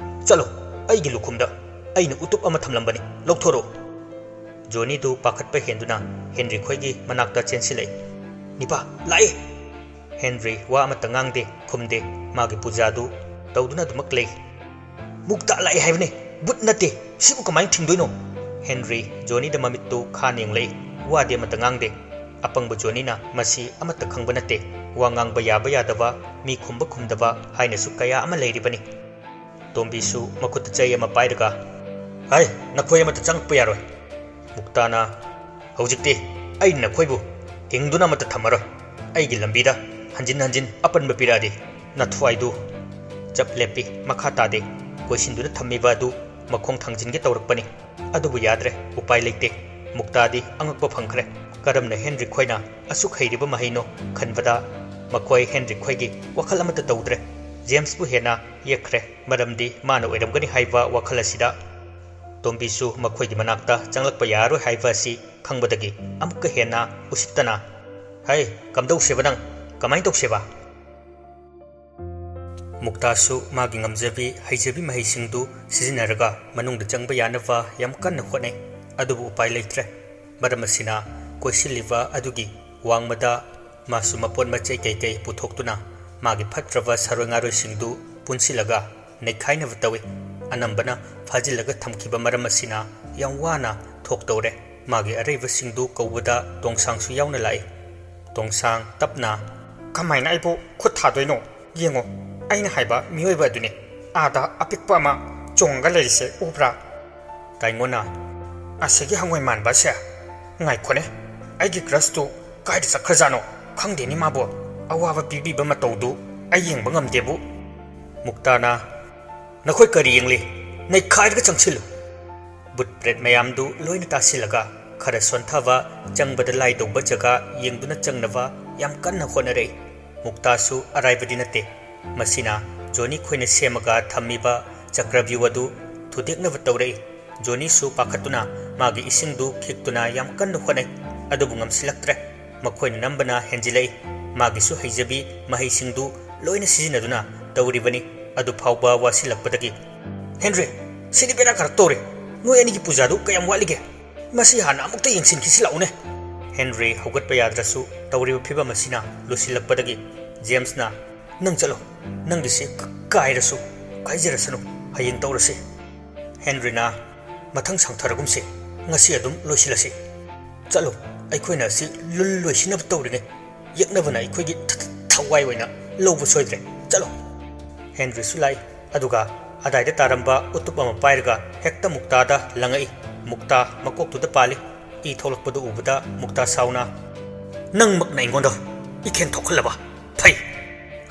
"ꯆꯠꯂꯣ, ꯑꯩꯒꯤ ꯂꯨꯈꯨꯝꯗ, ꯑꯩꯅ ꯎꯇꯨꯞ ꯑꯃ ꯊꯝꯂꯝꯕꯅꯤ, ꯂꯧꯊꯣꯔꯛꯎ꯫" ꯖꯣꯅꯤꯗꯨ ꯄꯥꯈꯠꯄ ꯍꯦꯟꯗꯨꯅ ꯍꯦꯟꯔꯤ ꯈꯣꯏꯒꯤ ꯃꯅꯥꯛꯇ ꯆꯦꯟꯁꯤꯜꯂꯛꯏ꯫ "ꯅꯤꯄꯥ, ꯂꯥꯛꯑꯦ!" ꯍꯦꯟꯔꯤ ꯋꯥ ꯑꯃꯠꯇ ꯉꯥꯡꯗꯦ, ꯈꯨꯝꯗꯦ꯫ ꯃꯥꯒꯤ ꯄꯨꯖꯥꯗꯨ ꯇꯧꯗꯨꯅ ꯑꯗꯨꯃꯛ ꯂꯩ꯫ "ꯃꯨꯛꯇ ꯂꯥꯛꯑꯦ ꯍꯥꯏꯕꯅꯦ, ꯕꯨꯠ ꯅꯠꯇꯦ꯫ ꯁꯤꯕꯨ ꯀꯃꯥꯏꯅ ꯊꯤꯡꯗꯣꯏꯅꯣ?" ꯍꯦꯟꯔꯤ ꯖꯣꯅꯤꯗ ꯃꯃꯤꯠꯇꯨ ꯈꯥꯅ ꯌꯦꯡꯂꯛꯏ꯫ ꯋꯥꯗꯤ ꯑꯃꯠꯇ ꯉꯥꯡꯗꯦ꯫ ꯑꯄꯪꯕ ꯖꯣꯅꯤꯅ ꯃꯁꯤ ꯑꯃꯠꯇ ꯈꯪꯕ ꯅꯠꯇꯦ꯫ ꯋꯥ ꯉꯥꯡꯕ ꯌꯥꯕ ꯌꯥꯗꯕ, ꯃꯤ ꯈꯨꯝꯕ ꯈꯨꯝꯗꯕ ꯍꯥꯏꯅꯁꯨ ꯀꯌꯥ ꯑꯃ ꯂꯩꯔꯤꯕꯅꯤ꯫ ꯇꯣꯝꯕꯤꯁꯨ ꯃꯈꯨꯠꯇ ꯆꯩ ꯑꯃ ꯄꯥꯏꯔꯒ, "ꯍꯥꯏ, ꯅꯈꯣꯏ ꯑꯃꯠꯇ ꯆꯪꯉꯛꯄ ꯌꯥꯔꯣꯏ꯫" ꯃꯨꯛꯇꯥꯅ, "ꯍꯧꯖꯤꯛꯇꯤ ꯑꯩꯅ ꯅꯈꯣꯏꯕꯨ ꯍꯤꯡꯗꯨꯅ ꯑꯃꯠꯇ ꯊꯝꯃꯔꯣꯏ꯫ ꯑꯩꯒꯤ ꯂꯝꯕꯤꯗ ꯍꯟꯖꯤꯟ ꯍꯟꯖꯤꯟ ꯑꯄꯟꯕ ꯄꯤꯔꯛꯑꯗꯤ ꯅꯊ꯭ꯋꯥꯏꯗꯨ꯫" ꯆꯞ ꯂꯦꯞꯄꯤ, ꯃꯈꯥ ꯇꯥꯗꯦ꯫ ꯀꯣꯏꯁꯤꯟꯗꯨꯅ ꯊꯝꯃꯤꯕ ꯑꯗꯨ ꯃꯈꯣꯡ ꯊꯥꯡꯖꯤꯟꯒꯦ ꯇꯧꯔꯛꯄꯅꯤ꯫ ꯑꯗꯨꯕꯨ ꯌꯥꯗ꯭ꯔꯦ, ꯎꯄꯥꯏ ꯂꯩꯇꯦ꯫ ꯃꯨꯛꯇꯥꯗꯤ ꯑꯉꯛꯄ ꯐꯪꯈ꯭ꯔꯦ꯫ ꯀꯔꯝꯅ ꯍꯦꯟꯔꯤ ꯈꯣꯏꯅ ꯑꯁꯨꯛ ꯍꯩꯔꯤꯕ ꯃꯍꯩꯅꯣ ꯈꯟꯕꯗ ꯃꯈꯣꯏ ꯍꯦꯟꯔꯤ ꯈꯣꯏꯒꯤ ꯋꯥꯈꯜ ꯑꯃꯠꯇ ꯇꯧꯗ꯭ꯔꯦ꯫ ꯖꯦꯝꯁꯄꯨ ꯍꯦꯟꯅ ꯌꯦꯛꯈ꯭ꯔꯦ, ꯃꯔꯝꯗꯤ ꯃꯥꯅ ꯑꯣꯏꯔꯝꯒꯅꯤ ꯍꯥꯏꯕ ꯋꯥꯈꯜ ꯑꯁꯤꯗ꯫ ꯇꯣꯝꯕꯤꯁꯨ ꯃꯈꯣꯏꯒꯤ ꯃꯅꯥꯛꯇ ꯆꯪꯂꯛꯄ ꯌꯥꯔꯔꯣꯏ ꯍꯥꯏꯕ ꯑꯁꯤ ꯈꯪꯕꯗꯒꯤ ꯑꯃꯨꯛꯀ ꯍꯦꯟꯅ ꯎꯁꯤꯠꯇꯅ, "ꯍꯩ, ꯀꯝꯗꯧꯁꯦꯕ ꯅꯪ? ꯀꯃꯥꯏꯅ ꯇꯧꯁꯦꯕ?" ꯃꯨꯛꯇꯥꯁꯨ ꯃꯥꯒꯤ ꯉꯝꯖꯕꯤ, ꯍꯩꯖꯕꯤ ꯃꯍꯩꯁꯤꯡꯗꯨ ꯁꯤꯖꯤꯟꯅꯔꯒ ꯃꯅꯨꯡꯗ ꯆꯪꯕ ꯌꯥꯅꯕ ꯌꯥꯝ ꯀꯟꯅ ꯍꯣꯠꯅꯩ꯫ ꯑꯗꯨꯕꯨ ꯎꯄꯥꯏ ꯂꯩꯇ꯭ꯔꯦ꯫ ꯃꯔꯝ ꯑꯁꯤꯅ ꯀꯣꯏꯁꯤꯜꯂꯤꯕ ꯑꯗꯨꯒꯤ ꯋꯥꯡꯃꯗ ꯃꯥꯁꯨ ꯃꯄꯣꯠ ꯃꯆꯩ ꯀꯩꯀꯩ ꯄꯨꯊꯣꯛꯇꯨꯅ ꯃꯥꯒꯤ ꯐꯠꯇ꯭ꯔꯕ ꯁꯥꯔꯣꯏ ꯉꯥꯔꯣꯏꯁꯤꯡꯗꯨ ꯄꯨꯟꯁꯤꯜꯂꯒ ꯅꯩꯈꯥꯏꯅꯕ ꯇꯧꯏ꯫ ꯑꯅꯝꯕꯅ ꯐꯥꯖꯤꯜꯂꯒ ꯊꯝꯈꯤꯕ ꯃꯔꯝ ꯑꯁꯤꯅ ꯌꯥꯝ ꯋꯥꯅ ꯊꯣꯛꯇꯧꯔꯦ꯫ ꯃꯥꯒꯤ ꯑꯔꯩꯕꯁꯤꯡꯗꯨ ꯀꯧꯕꯗ ꯇꯣꯡꯁꯥꯡꯁꯨ ꯌꯥꯎꯅ ꯂꯥꯛꯏ꯫ ꯇꯣꯡꯁꯥꯡ ꯇꯞꯅ, "ꯀꯃꯥꯏꯅ ꯑꯩꯕꯨ ꯈꯨꯠ ꯊꯥꯗꯣꯏꯅꯣ? ꯌꯦꯡꯉꯣ, ꯑꯩꯅ ꯍꯥꯏꯕ ꯃꯤꯑꯣꯏꯕ ꯑꯗꯨꯅꯤ꯫ ꯑꯥꯗ ꯑꯄꯤꯛꯄ ꯑꯃ ꯆꯣꯡꯉꯒ ꯂꯩꯔꯤꯁꯦ ꯎꯕ꯭ꯔꯥ?" ꯇꯥꯏꯉꯣꯅ, "ꯑꯁꯤꯒꯤ ꯍꯪꯉꯣꯏ ꯃꯥꯟꯕ ꯑꯁꯦ? ꯉꯥꯏꯈꯣꯅꯦ, ꯑꯩꯒꯤ crushꯇꯨ ꯀꯥꯏꯗ ꯆꯠꯈ꯭ꯔꯖꯥꯠꯅꯣ? ꯈꯪꯗꯦꯅꯦ ꯃꯥꯕꯣ꯫ ꯑꯋꯥꯕ ꯄꯤꯕꯤꯕ ꯃꯇꯧꯗꯨ ꯑꯩ ꯌꯦꯡꯕ ꯉꯝꯗꯦꯕꯨ꯫ ꯃꯨꯛꯇꯥꯅ, "ꯅꯈꯣꯏ ꯀꯔꯤ ꯌꯦꯡꯂꯤ? ꯅꯩꯈꯥꯏꯔꯒ ꯆꯪꯁꯤꯜꯂꯨ!" ꯚꯨꯠ ꯄ꯭ꯔꯦꯠ ꯃꯌꯥꯝꯗꯨ ꯂꯣꯏꯅ ꯇꯥꯁꯤꯜꯂꯒ ꯈꯔ ꯁꯣꯟꯊꯕ, ꯆꯪꯕꯗ ꯂꯥꯏꯗꯧꯕ ꯖꯒꯥ ꯌꯦꯡꯗꯨꯅ ꯆꯪꯅꯕ ꯌꯥꯝ ꯀꯟꯅ ꯍꯣꯠꯅꯔꯛꯏ꯫ ꯃꯨꯛꯇꯥꯁꯨ ꯑꯔꯥꯏꯕꯗꯤ ꯅꯠꯇꯦ꯫ ꯃꯁꯤꯅ ꯖꯣꯅꯤ ꯈꯣꯏꯅ ꯁꯦꯝꯃꯒ ꯊꯝꯃꯤꯕ ꯆꯀ꯭ꯔꯚ꯭ꯌꯨꯍ ꯑꯗꯨ ꯊꯨꯗꯦꯛꯅꯕ ꯇꯧꯔꯛꯏ꯫ ꯖꯣꯅꯤꯁꯨ ꯄꯥꯈꯠꯇꯨꯅ ꯃꯥꯒꯤ ꯏꯁꯤꯡꯗꯨ ꯈꯤꯛꯇꯨꯅ ꯌꯥꯝ ꯀꯟꯅ ꯍꯣꯠꯅꯩ꯫ ꯑꯗꯨꯕꯨ ꯉꯝꯁꯤꯜꯂꯛꯇ꯭ꯔꯦ꯫ ꯃꯈꯣꯏꯅ ꯅꯝꯕꯅ ꯍꯦꯟꯖꯤꯜꯂꯛꯏ꯫ ꯃꯥꯒꯤꯁꯨ ꯍꯩꯖꯕꯤ ꯃꯍꯩꯁꯤꯡꯗꯨ ꯂꯣꯏꯅ ꯁꯤꯖꯤꯟꯅꯗꯨꯅ ꯇꯧꯔꯤꯕꯅꯤ꯫ ꯑꯗꯨ ꯐꯥꯎꯕ ꯋꯥꯁꯤꯜꯂꯛꯄꯗꯒꯤ, "ꯍꯦꯟꯔꯤ, ꯁꯤꯗꯤ ꯕꯦꯔꯥ ꯀꯥꯔꯛꯇꯧꯔꯦ꯫ ꯅꯣꯏ ꯑꯅꯤꯒꯤ ꯄꯨꯖꯥꯗꯨ ꯀꯌꯥꯝ ꯋꯥꯠꯂꯤꯒꯦ? ꯃꯁꯤ ꯍꯥꯟꯅ ꯑꯃꯨꯛꯇ ꯌꯦꯡꯁꯤꯟꯈꯤꯁꯤ ꯂꯥꯛꯎꯅꯦ꯫" ꯍꯦꯟꯔꯤ ꯍꯧꯒꯠꯄ ꯌꯥꯗ꯭ꯔꯁꯨ ꯇꯧꯔꯤꯕ ꯐꯤꯕꯝ ꯑꯁꯤꯅ ꯂꯨꯁꯤꯜꯂꯛꯄꯗꯒꯤ ꯖꯦꯝꯁꯅ, "ꯅꯪ ꯆꯠꯂꯣ꯫ ꯅꯪꯒꯤꯁꯤ ꯀ-, ꯀꯥꯏꯔꯁꯨ ꯀꯥꯏꯖꯔꯁꯅꯨ꯫ ꯍꯌꯦꯡ ꯇꯧꯔꯁꯤ꯫" ꯍꯦꯟꯔꯤꯅ, "ꯃꯊꯪ ꯁꯥꯡꯊꯔꯒꯨꯝꯁꯤ꯫ ꯉꯁꯤ ꯑꯗꯨꯝ ꯂꯣꯏꯁꯤꯜꯂꯁꯤ꯫ ꯆꯠꯂꯣ, ꯑꯩꯈꯣꯏꯅ ꯑꯁꯤ ꯂꯨ-, ꯂꯣꯏꯁꯤꯟꯅꯕ ꯇꯧꯔꯤꯉꯩ ꯌꯦꯛꯅꯕꯅ ꯑꯩꯈꯣꯏꯒꯤ ꯊ-, ꯊ-, ꯊꯋꯥꯏ ꯑꯣꯏꯅ ꯂꯧꯕ ꯁꯣꯏꯗ꯭ꯔꯦ꯫ ꯆꯠꯂꯣ꯫" ꯍꯦꯟꯔꯤꯁꯨ ꯂꯥꯛꯏ꯫ ꯑꯗꯨꯒ ꯑꯗꯥꯏꯗ ꯇꯥꯔꯝꯕ ꯎꯇꯨꯞ ꯑꯃ ꯄꯥꯏꯔꯒ ꯍꯦꯛꯇ ꯃꯨꯛꯇꯥꯗ ꯂꯪꯉꯛꯏ꯫ ꯃꯨꯛꯇꯥ ꯃꯀꯣꯛꯇꯨꯗ ꯄꯥꯜꯂꯤ꯫ ꯏ ꯊꯣꯛꯂꯛꯄꯗꯨ ꯎꯕꯗ ꯃꯨꯛꯇꯥ ꯁꯥꯎꯅ, "ꯅꯪꯃꯛꯅ ꯑꯩꯉꯣꯟꯗ ꯏꯈꯦꯟ ꯊꯣꯛꯍꯜꯂꯕ? ꯐꯩ!"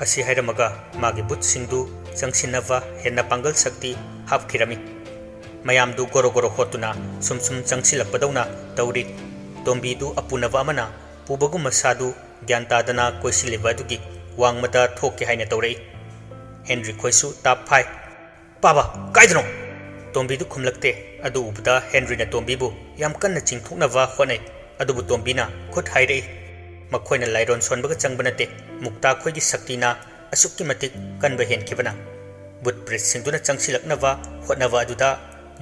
ꯑꯁꯤ ꯍꯥꯏꯔꯝꯃꯒ ꯃꯥꯒꯤ ꯚꯨꯠꯁꯤꯡꯗꯨ ꯆꯪꯁꯤꯟꯅꯕ ꯍꯦꯟꯅ ꯄꯥꯡꯒꯜ ꯁꯛꯇꯤ ꯍꯥꯞꯈꯤꯔꯝꯃꯤ꯫ ꯃꯌꯥꯝꯗꯨ ꯒꯣꯔꯣ ꯒꯣꯔꯣ ꯍꯣꯠꯇꯨꯅ ꯁꯨꯝ ꯁꯨꯝ ꯆꯪꯁꯤꯜꯂꯛꯄꯗꯧꯅ ꯇꯧꯔꯤ꯫ ꯇꯣꯝꯕꯤꯗꯨ ꯑꯄꯨꯅꯕ ꯑꯃꯅ ꯄꯨꯕꯒꯨꯝ ꯃꯁꯥꯗꯨ ꯒ꯭ꯌꯥꯟ ꯇꯥꯗꯅ ꯀꯣꯏꯁꯤꯜꯂꯤꯕ ꯑꯗꯨꯒꯤ ꯋꯥꯡꯃꯗ ꯊꯣꯛꯀꯦ ꯍꯥꯏꯅ ꯇꯧꯔꯛꯏ꯫ ꯍꯦꯟꯔꯤ ꯈꯣꯏꯁꯨ ꯇꯥꯞ ꯐꯥꯏ꯫ "ꯄꯥꯕ, ꯀꯥꯏꯗꯅꯣ?" ꯇꯣꯝꯕꯤꯗꯨ ꯈꯨꯝꯂꯛꯇꯦ꯫ ꯑꯗꯨ ꯎꯕꯗ ꯍꯦꯟꯔꯤꯅ ꯇꯣꯝꯕꯤꯕꯨ ꯌꯥꯝ ꯀꯟꯅ ꯆꯤꯡꯊꯣꯛꯅꯕ ꯍꯣꯠꯅꯩ꯫ ꯑꯗꯨꯕꯨ ꯇꯣꯝꯕꯤꯅ ꯈꯨꯠ ꯍꯥꯏꯔꯛꯏ꯫ ꯃꯈꯣꯏꯅ ꯂꯥꯏꯔꯣꯟ ꯁꯣꯟꯕꯒ ꯆꯪꯕ ꯅꯠꯇꯦ꯫ ꯃꯨꯛꯇꯥ ꯈꯣꯏꯒꯤ ꯁꯛꯇꯤꯅ ꯑꯁꯨꯛꯀꯤ ꯃꯇꯤꯛ ꯀꯟꯕ ꯍꯦꯟꯈꯤꯕꯅ꯫ ꯚꯨꯠ ꯄ꯭ꯔꯦꯠꯁꯤꯡꯗꯨꯅ ꯆꯪꯁꯤꯜꯂꯛꯅꯕ ꯍꯣꯠꯅꯕ ꯑꯗꯨꯗ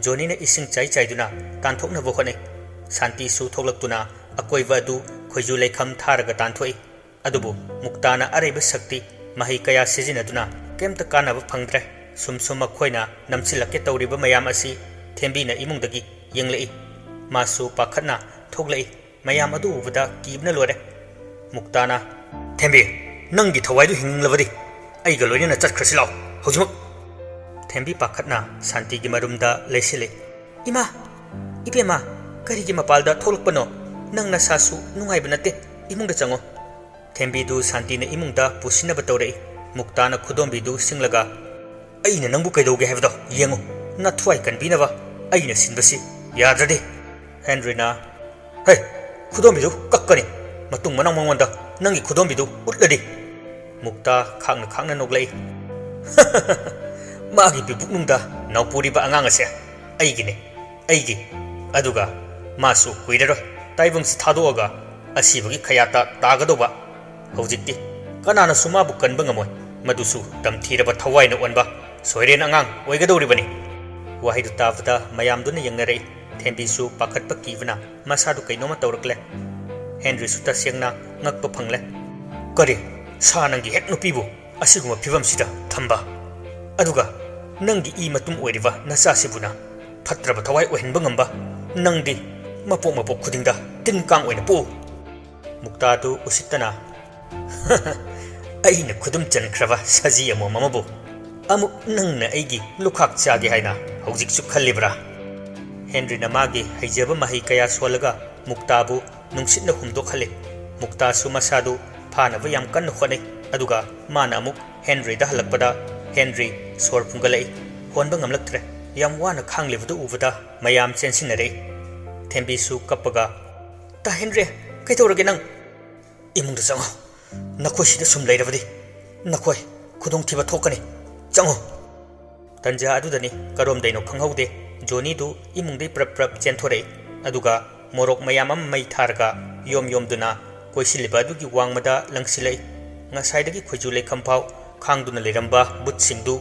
ꯖꯣꯅꯤꯅ ꯏꯁꯤꯡ ꯆꯥꯏ ꯆꯥꯏꯗꯨꯅ ꯇꯥꯟꯊꯣꯛꯅꯕ ꯍꯣꯠꯅꯩ꯫ ꯁꯥꯟꯇꯤꯁꯨ ꯊꯣꯛꯂꯛꯇꯨꯅ ꯑꯀꯣꯏꯕ ꯑꯗꯨ ꯈꯣꯏꯖꯨ ꯂꯩꯈꯝ ꯊꯥꯔꯒ ꯇꯥꯟꯊꯣꯛꯏ꯫ ꯑꯗꯨꯕꯨ ꯃꯨꯛꯇꯥꯅ ꯑꯔꯩꯕ ꯁꯛꯇꯤ ꯃꯍꯩ ꯀꯌꯥ ꯁꯤꯖꯤꯟꯅꯗꯨꯅ ꯀꯩꯝꯇ ꯀꯥꯟꯅꯕ ꯐꯪꯗ꯭ꯔꯦ꯫ ꯁꯨꯝ ꯁꯨꯝ ꯃꯈꯣꯏꯅ ꯅꯝꯁꯤꯜꯂꯛꯀꯦ ꯇꯧꯔꯤꯕ ꯃꯌꯥꯝ ꯑꯁꯤ ꯊꯦꯝꯕꯤꯅ ꯏꯃꯨꯡꯗꯒꯤ ꯌꯦꯡꯂꯛꯏ꯫ ꯃꯥꯁꯨ ꯄꯥꯈꯠꯅ ꯊꯣꯛꯂꯛꯏ꯫ ꯃꯌꯥꯝ ꯑꯗꯨ ꯎꯕꯗ ꯀꯤꯕꯅ ꯂꯣꯏꯔꯦ꯫ ꯃꯨꯛꯇꯥꯅ, "ꯊꯦꯝꯕꯤ, ꯅꯪꯒꯤ ꯊꯋꯥꯏꯗꯨ ꯍꯤꯡꯂꯕꯗꯤ ꯑꯩꯒ ꯂꯣꯏꯅꯅ ꯆꯠꯈ꯭ꯔꯁꯤ ꯂꯥꯎ, ꯍꯧꯖꯤꯛꯃꯛ!" ꯊꯦꯝꯕꯤ ꯄꯥꯈꯠꯅ ꯁꯥꯟꯇꯤꯒꯤ ꯃꯔꯨꯝꯗ ꯂꯩꯁꯤꯜꯂꯤ꯫ "ꯏꯃꯥ! ꯏꯕꯦꯝꯃ, ꯀꯔꯤꯒꯤ ꯃꯄꯥꯜꯗ ꯊꯣꯛꯂꯛꯄꯅꯣ? "ꯅꯪ ꯅꯁꯥꯁꯨ ꯅꯨꯡꯉꯥꯏꯕ ꯅꯠꯇꯦ, ꯏꯃꯨꯡꯗ ꯆꯪꯉꯣ꯫" ꯊꯦꯝꯕꯤꯗꯨ ꯁꯥꯟꯇꯤꯅ ꯏꯃꯨꯡꯗ ꯄꯨꯁꯤꯟꯅꯕ ꯇꯧꯔꯛꯏ꯫ ꯃꯨꯛꯇꯥꯅ ꯈꯨꯗꯣꯝꯕꯤꯗꯨ ꯁꯤꯡꯂꯒ, "ꯑꯩꯅ ꯅꯪꯕꯨ ꯀꯩꯗꯧꯒꯦ ꯍꯥꯏꯕꯗꯣ ꯌꯦꯡꯉꯨ꯫ ꯅꯊ꯭ꯋꯥꯏ ꯀꯟꯕꯤꯅꯕ ꯑꯩꯅ ꯁꯤꯟꯕꯁꯤ ꯌꯥꯗ꯭ꯔꯗꯤ꯫" ꯍꯦꯟꯔꯤꯅ, "ꯍꯦ, ꯈꯨꯗꯣꯝꯕꯤꯗꯨ ꯀꯛꯀꯅꯤ꯫ ꯃꯇꯨꯡ ꯃꯅꯥꯎ ꯃꯉꯣꯟꯗ ꯅꯪꯒꯤ ꯈꯨꯗꯣꯝꯕꯤꯗꯨ ꯎꯠꯂꯗꯤ꯫" ꯃꯨꯛꯇꯥ ꯈꯥꯡꯅ ꯈꯥꯡꯅ ꯅꯣꯛꯂꯛꯏ꯫ "ꯃꯥꯒꯤ ꯕꯤꯕꯨꯛꯅꯨꯡꯗ ꯅꯥꯎꯄꯨꯔꯤꯕ ꯑꯉꯥꯡ ꯑꯁꯦ ꯑꯩꯒꯤꯅꯤ, ꯑꯩꯒꯤ꯫ ꯑꯗꯨꯒ ꯃꯥꯁꯨ ꯀꯨꯏꯔꯔꯣꯏ ꯇꯥꯏꯕꯪꯁꯤ ꯊꯥꯗꯣꯛꯑꯒ ꯑꯁꯤꯕꯒꯤ ꯈꯌꯥꯠꯇ ꯇꯥꯒꯗꯧꯕ꯫ ꯍꯧꯖꯤꯛꯇꯤ ꯀꯅꯥꯅꯁꯨ ꯃꯥꯕꯨ ꯀꯟꯕ ꯉꯝꯃꯣꯏ꯫ ꯃꯗꯨꯁꯨ ꯇꯝꯊꯤꯔꯕ ꯊꯋꯥꯏꯅ ꯑꯣꯟꯕ ꯁꯣꯏꯔꯦꯟ ꯑꯉꯥꯡ ꯑꯣꯏꯒꯗꯧꯔꯤꯕꯅꯤ꯫" ꯋꯥꯍꯩꯗꯨ ꯇꯥꯕꯗ ꯃꯌꯥꯝꯗꯨꯅ ꯌꯦꯡꯅꯔꯛꯏ꯫ ꯊꯦꯝꯕꯤꯁꯨ ꯄꯥꯈꯠꯄ ꯀꯤꯕꯅ ꯃꯁꯥꯗꯨ ꯀꯩꯅꯣꯝꯃ ꯇꯧꯔꯛꯂꯦ꯫ ꯍꯦꯟꯔꯤꯁꯨ ꯇꯁꯦꯡꯅ ꯉꯛꯄ ꯐꯪꯂꯦ꯫ "ꯀꯔꯤ? ꯁꯥ ꯅꯪꯒꯤ ꯍꯦꯛ ꯅꯨꯄꯤꯕꯨ ꯑꯁꯤꯒꯨꯝꯕ ꯐꯤꯕꯝꯁꯤꯗ ꯊꯝꯕ? ꯑꯗꯨꯒ ꯅꯪꯒꯤ ꯏ ꯃꯇꯨꯝ ꯑꯣꯏꯔꯤꯕ ꯅꯆꯥꯁꯤꯕꯨꯅ ꯐꯠꯇ꯭ꯔꯕ ꯊꯋꯥꯏ ꯑꯣꯏꯍꯟꯕ ꯉꯝꯕ? ꯅꯪꯗꯤ ꯃꯄꯣꯛ ꯃꯄꯣꯛ ꯈꯨꯗꯤꯡꯗ ꯇꯤꯟ ꯀꯥꯡ ꯑꯣꯏꯅ ꯄꯣꯛꯎ꯫" ꯃꯨꯛꯇꯥꯗꯨ ꯎꯁꯤꯠꯇꯅ, "ꯑꯩꯅ ꯈꯨꯗꯨꯝ ꯆꯟꯈ꯭ꯔꯕ ꯁꯖꯤ ꯑꯃꯣꯝ ꯑꯃꯕꯨ ꯑꯃꯨꯛ ꯅꯪꯅ ꯑꯩꯒꯤ ꯂꯨꯈꯥꯛ ꯆꯥꯒꯦ ꯍꯥꯏꯅ ꯍꯧꯖꯤꯛꯁꯨ ꯈꯜꯂꯤꯕ꯭ꯔꯥ?" ꯍꯦꯟꯔꯤꯅ ꯃꯥꯒꯤ ꯍꯩꯖꯕ ꯃꯍꯩ ꯀꯌꯥ ꯁꯣꯜꯂꯒ ꯃꯨꯛꯇꯥꯕꯨ ꯅꯨꯡꯁꯤꯠꯅ ꯍꯨꯝꯗꯣꯛꯍꯜꯂꯤ꯫ ꯃꯨꯛꯇꯥꯁꯨ ꯃꯁꯥꯗꯨ ꯐꯥꯅꯕ ꯌꯥꯝ ꯀꯟꯅ ꯍꯣꯠꯅꯩ, ꯑꯗꯨꯒ ꯃꯥꯅ ꯑꯃꯨꯛ ꯍꯦꯟꯔꯤꯗ ꯍꯜꯂꯛꯄꯗ ꯍꯦꯟꯔꯤ ꯁꯣꯔ ꯐꯨꯟꯒꯠꯂꯛꯏ꯫ ꯍꯣꯟꯕ ꯉꯝꯂꯛꯇ꯭ꯔꯦ꯫ ꯌꯥꯝ ꯋꯥꯅ ꯈꯥꯡꯂꯤꯕꯗꯨ ꯎꯕꯗ ꯃꯌꯥꯝ ꯆꯦꯟꯁꯤꯟꯅꯔꯛꯏ꯫ ꯊꯦꯝꯕꯤꯁꯨ ꯀꯞꯄꯒ, "ꯇꯥ ꯍꯦꯟꯔꯤ, ꯀꯩꯗꯧꯔꯒꯦ ꯅꯪ? ꯏꯃꯨꯡꯗ ꯆꯪꯉꯣ꯫ ꯅꯈꯣꯏ ꯁꯤꯗ ꯁꯨꯝ ꯂꯩꯔꯕꯗꯤ ꯅꯈꯣꯏ ꯈꯨꯗꯣꯡꯊꯤꯕ ꯊꯣꯛꯀꯅꯤ꯫ ꯆꯪꯉꯣ꯫" ꯇꯟꯖꯥ ꯑꯗꯨꯗꯅꯤ ꯀꯔꯣꯝꯗꯩꯅꯣ ꯈꯪꯍꯧꯗꯦ, ꯖꯣꯅꯤꯗꯨ ꯏꯃꯨꯡꯗꯩ ꯄ꯭ꯔꯞ ꯄ꯭ꯔꯞ ꯆꯦꯟꯊꯣꯔꯛꯏ꯫ ꯑꯗꯨꯒ ꯃꯣꯔꯣꯛ ꯃꯌꯥꯝ ꯑꯃ ꯃꯩ ꯊꯥꯔꯒ ꯌꯣꯝ ꯌꯣꯝꯗꯨꯅ ꯀꯣꯏꯁꯤꯜꯂꯤꯕ ꯑꯗꯨꯒꯤ ꯋꯥꯡꯃꯗ ꯂꯪꯁꯤꯜꯂꯛꯏ꯫ ꯉꯁꯥꯏꯗꯒꯤ ꯈꯣꯏꯖꯨ ꯂꯩꯈꯝ ꯐꯥꯎ ꯈꯥꯡꯗꯨꯅ ꯂꯩꯔꯝꯕ ꯕꯨꯠꯁꯤꯡꯗꯨ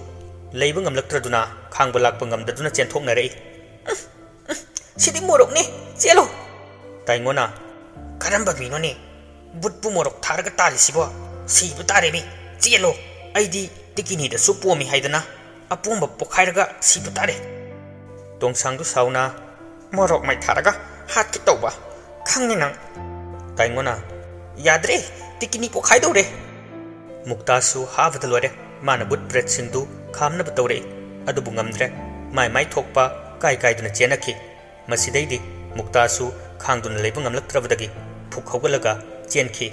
ꯂꯩꯕ ꯉꯝꯂꯛꯇ꯭ꯔꯗꯨꯅ ꯈꯥꯡꯕ ꯂꯥꯛꯄ ꯉꯝꯗꯗꯨꯅ ꯆꯦꯟꯊꯣꯛꯅꯔꯛꯏ꯫ "ꯁꯤꯗꯤ ꯃꯣꯔꯣꯛꯅꯤ, ꯆꯦꯜꯂꯣ!" ꯇꯥꯏꯉꯣꯅ, "ꯀꯔꯝꯕ ꯃꯤꯅꯣꯅꯦ ꯕꯨꯠꯄꯨ ꯃꯣꯔꯣꯛ ꯊꯥꯔꯒ ꯇꯥꯜꯂꯤꯁꯤꯕꯣ? ꯁꯤꯕ ꯇꯥꯔꯦ ꯃꯤ, ꯆꯦꯜꯂꯣ! ꯑꯩꯗꯤ ꯇꯤꯀꯤꯅꯤꯗꯁꯨ ꯄꯣꯝꯃꯤ ꯍꯥꯏꯗꯅ ꯑꯄꯣꯝꯕ ꯄꯣꯛꯈꯥꯏꯔꯒ ꯁꯤꯕ ꯇꯥꯔꯦ꯫" ꯇꯣꯡꯁꯥꯡꯗꯨ ꯁꯥꯎꯅ, "ꯃꯣꯔꯣꯛ ꯃꯩ ꯊꯥꯔꯒ ꯍꯥꯠꯀꯦ ꯇꯧꯕ ꯈꯪꯉꯤ ꯅꯪ꯫" ꯇꯥꯏꯉꯣꯅ, "ꯌꯥꯗ꯭ꯔꯦ, ꯇꯤꯀꯤꯅꯤ ꯄꯣꯛꯈꯥꯏꯗꯧꯔꯦ꯫" ꯃꯨꯛꯇꯥꯁꯨ ꯍꯥꯕꯗ ꯂꯣꯏꯔꯦ꯫ ꯃꯥꯅ ꯕꯨꯠ ꯄ꯭ꯔꯦꯠꯁꯤꯡꯗꯨ ꯈꯥꯝꯅꯕ ꯇꯧꯔꯛꯏ, ꯑꯗꯨꯕꯨ ꯉꯝꯗ꯭ꯔꯦ꯫ ꯃꯥꯏ ꯃꯥꯏ ꯊꯣꯛꯄ ꯀꯥꯏ ꯀꯥꯏꯗꯨꯅ ꯆꯦꯟꯅꯈꯤ꯫ ꯃꯁꯤꯗꯩꯗꯤ ꯃꯨꯛꯇꯥꯁꯨ ꯈꯥꯡꯗꯨꯅ ꯂꯩꯕ ꯉꯝꯂꯛꯇ꯭ꯔꯕꯗꯒꯤ ꯐꯨꯛ ꯍꯧꯒꯠꯂꯒ ꯆꯦꯟꯈꯤ꯫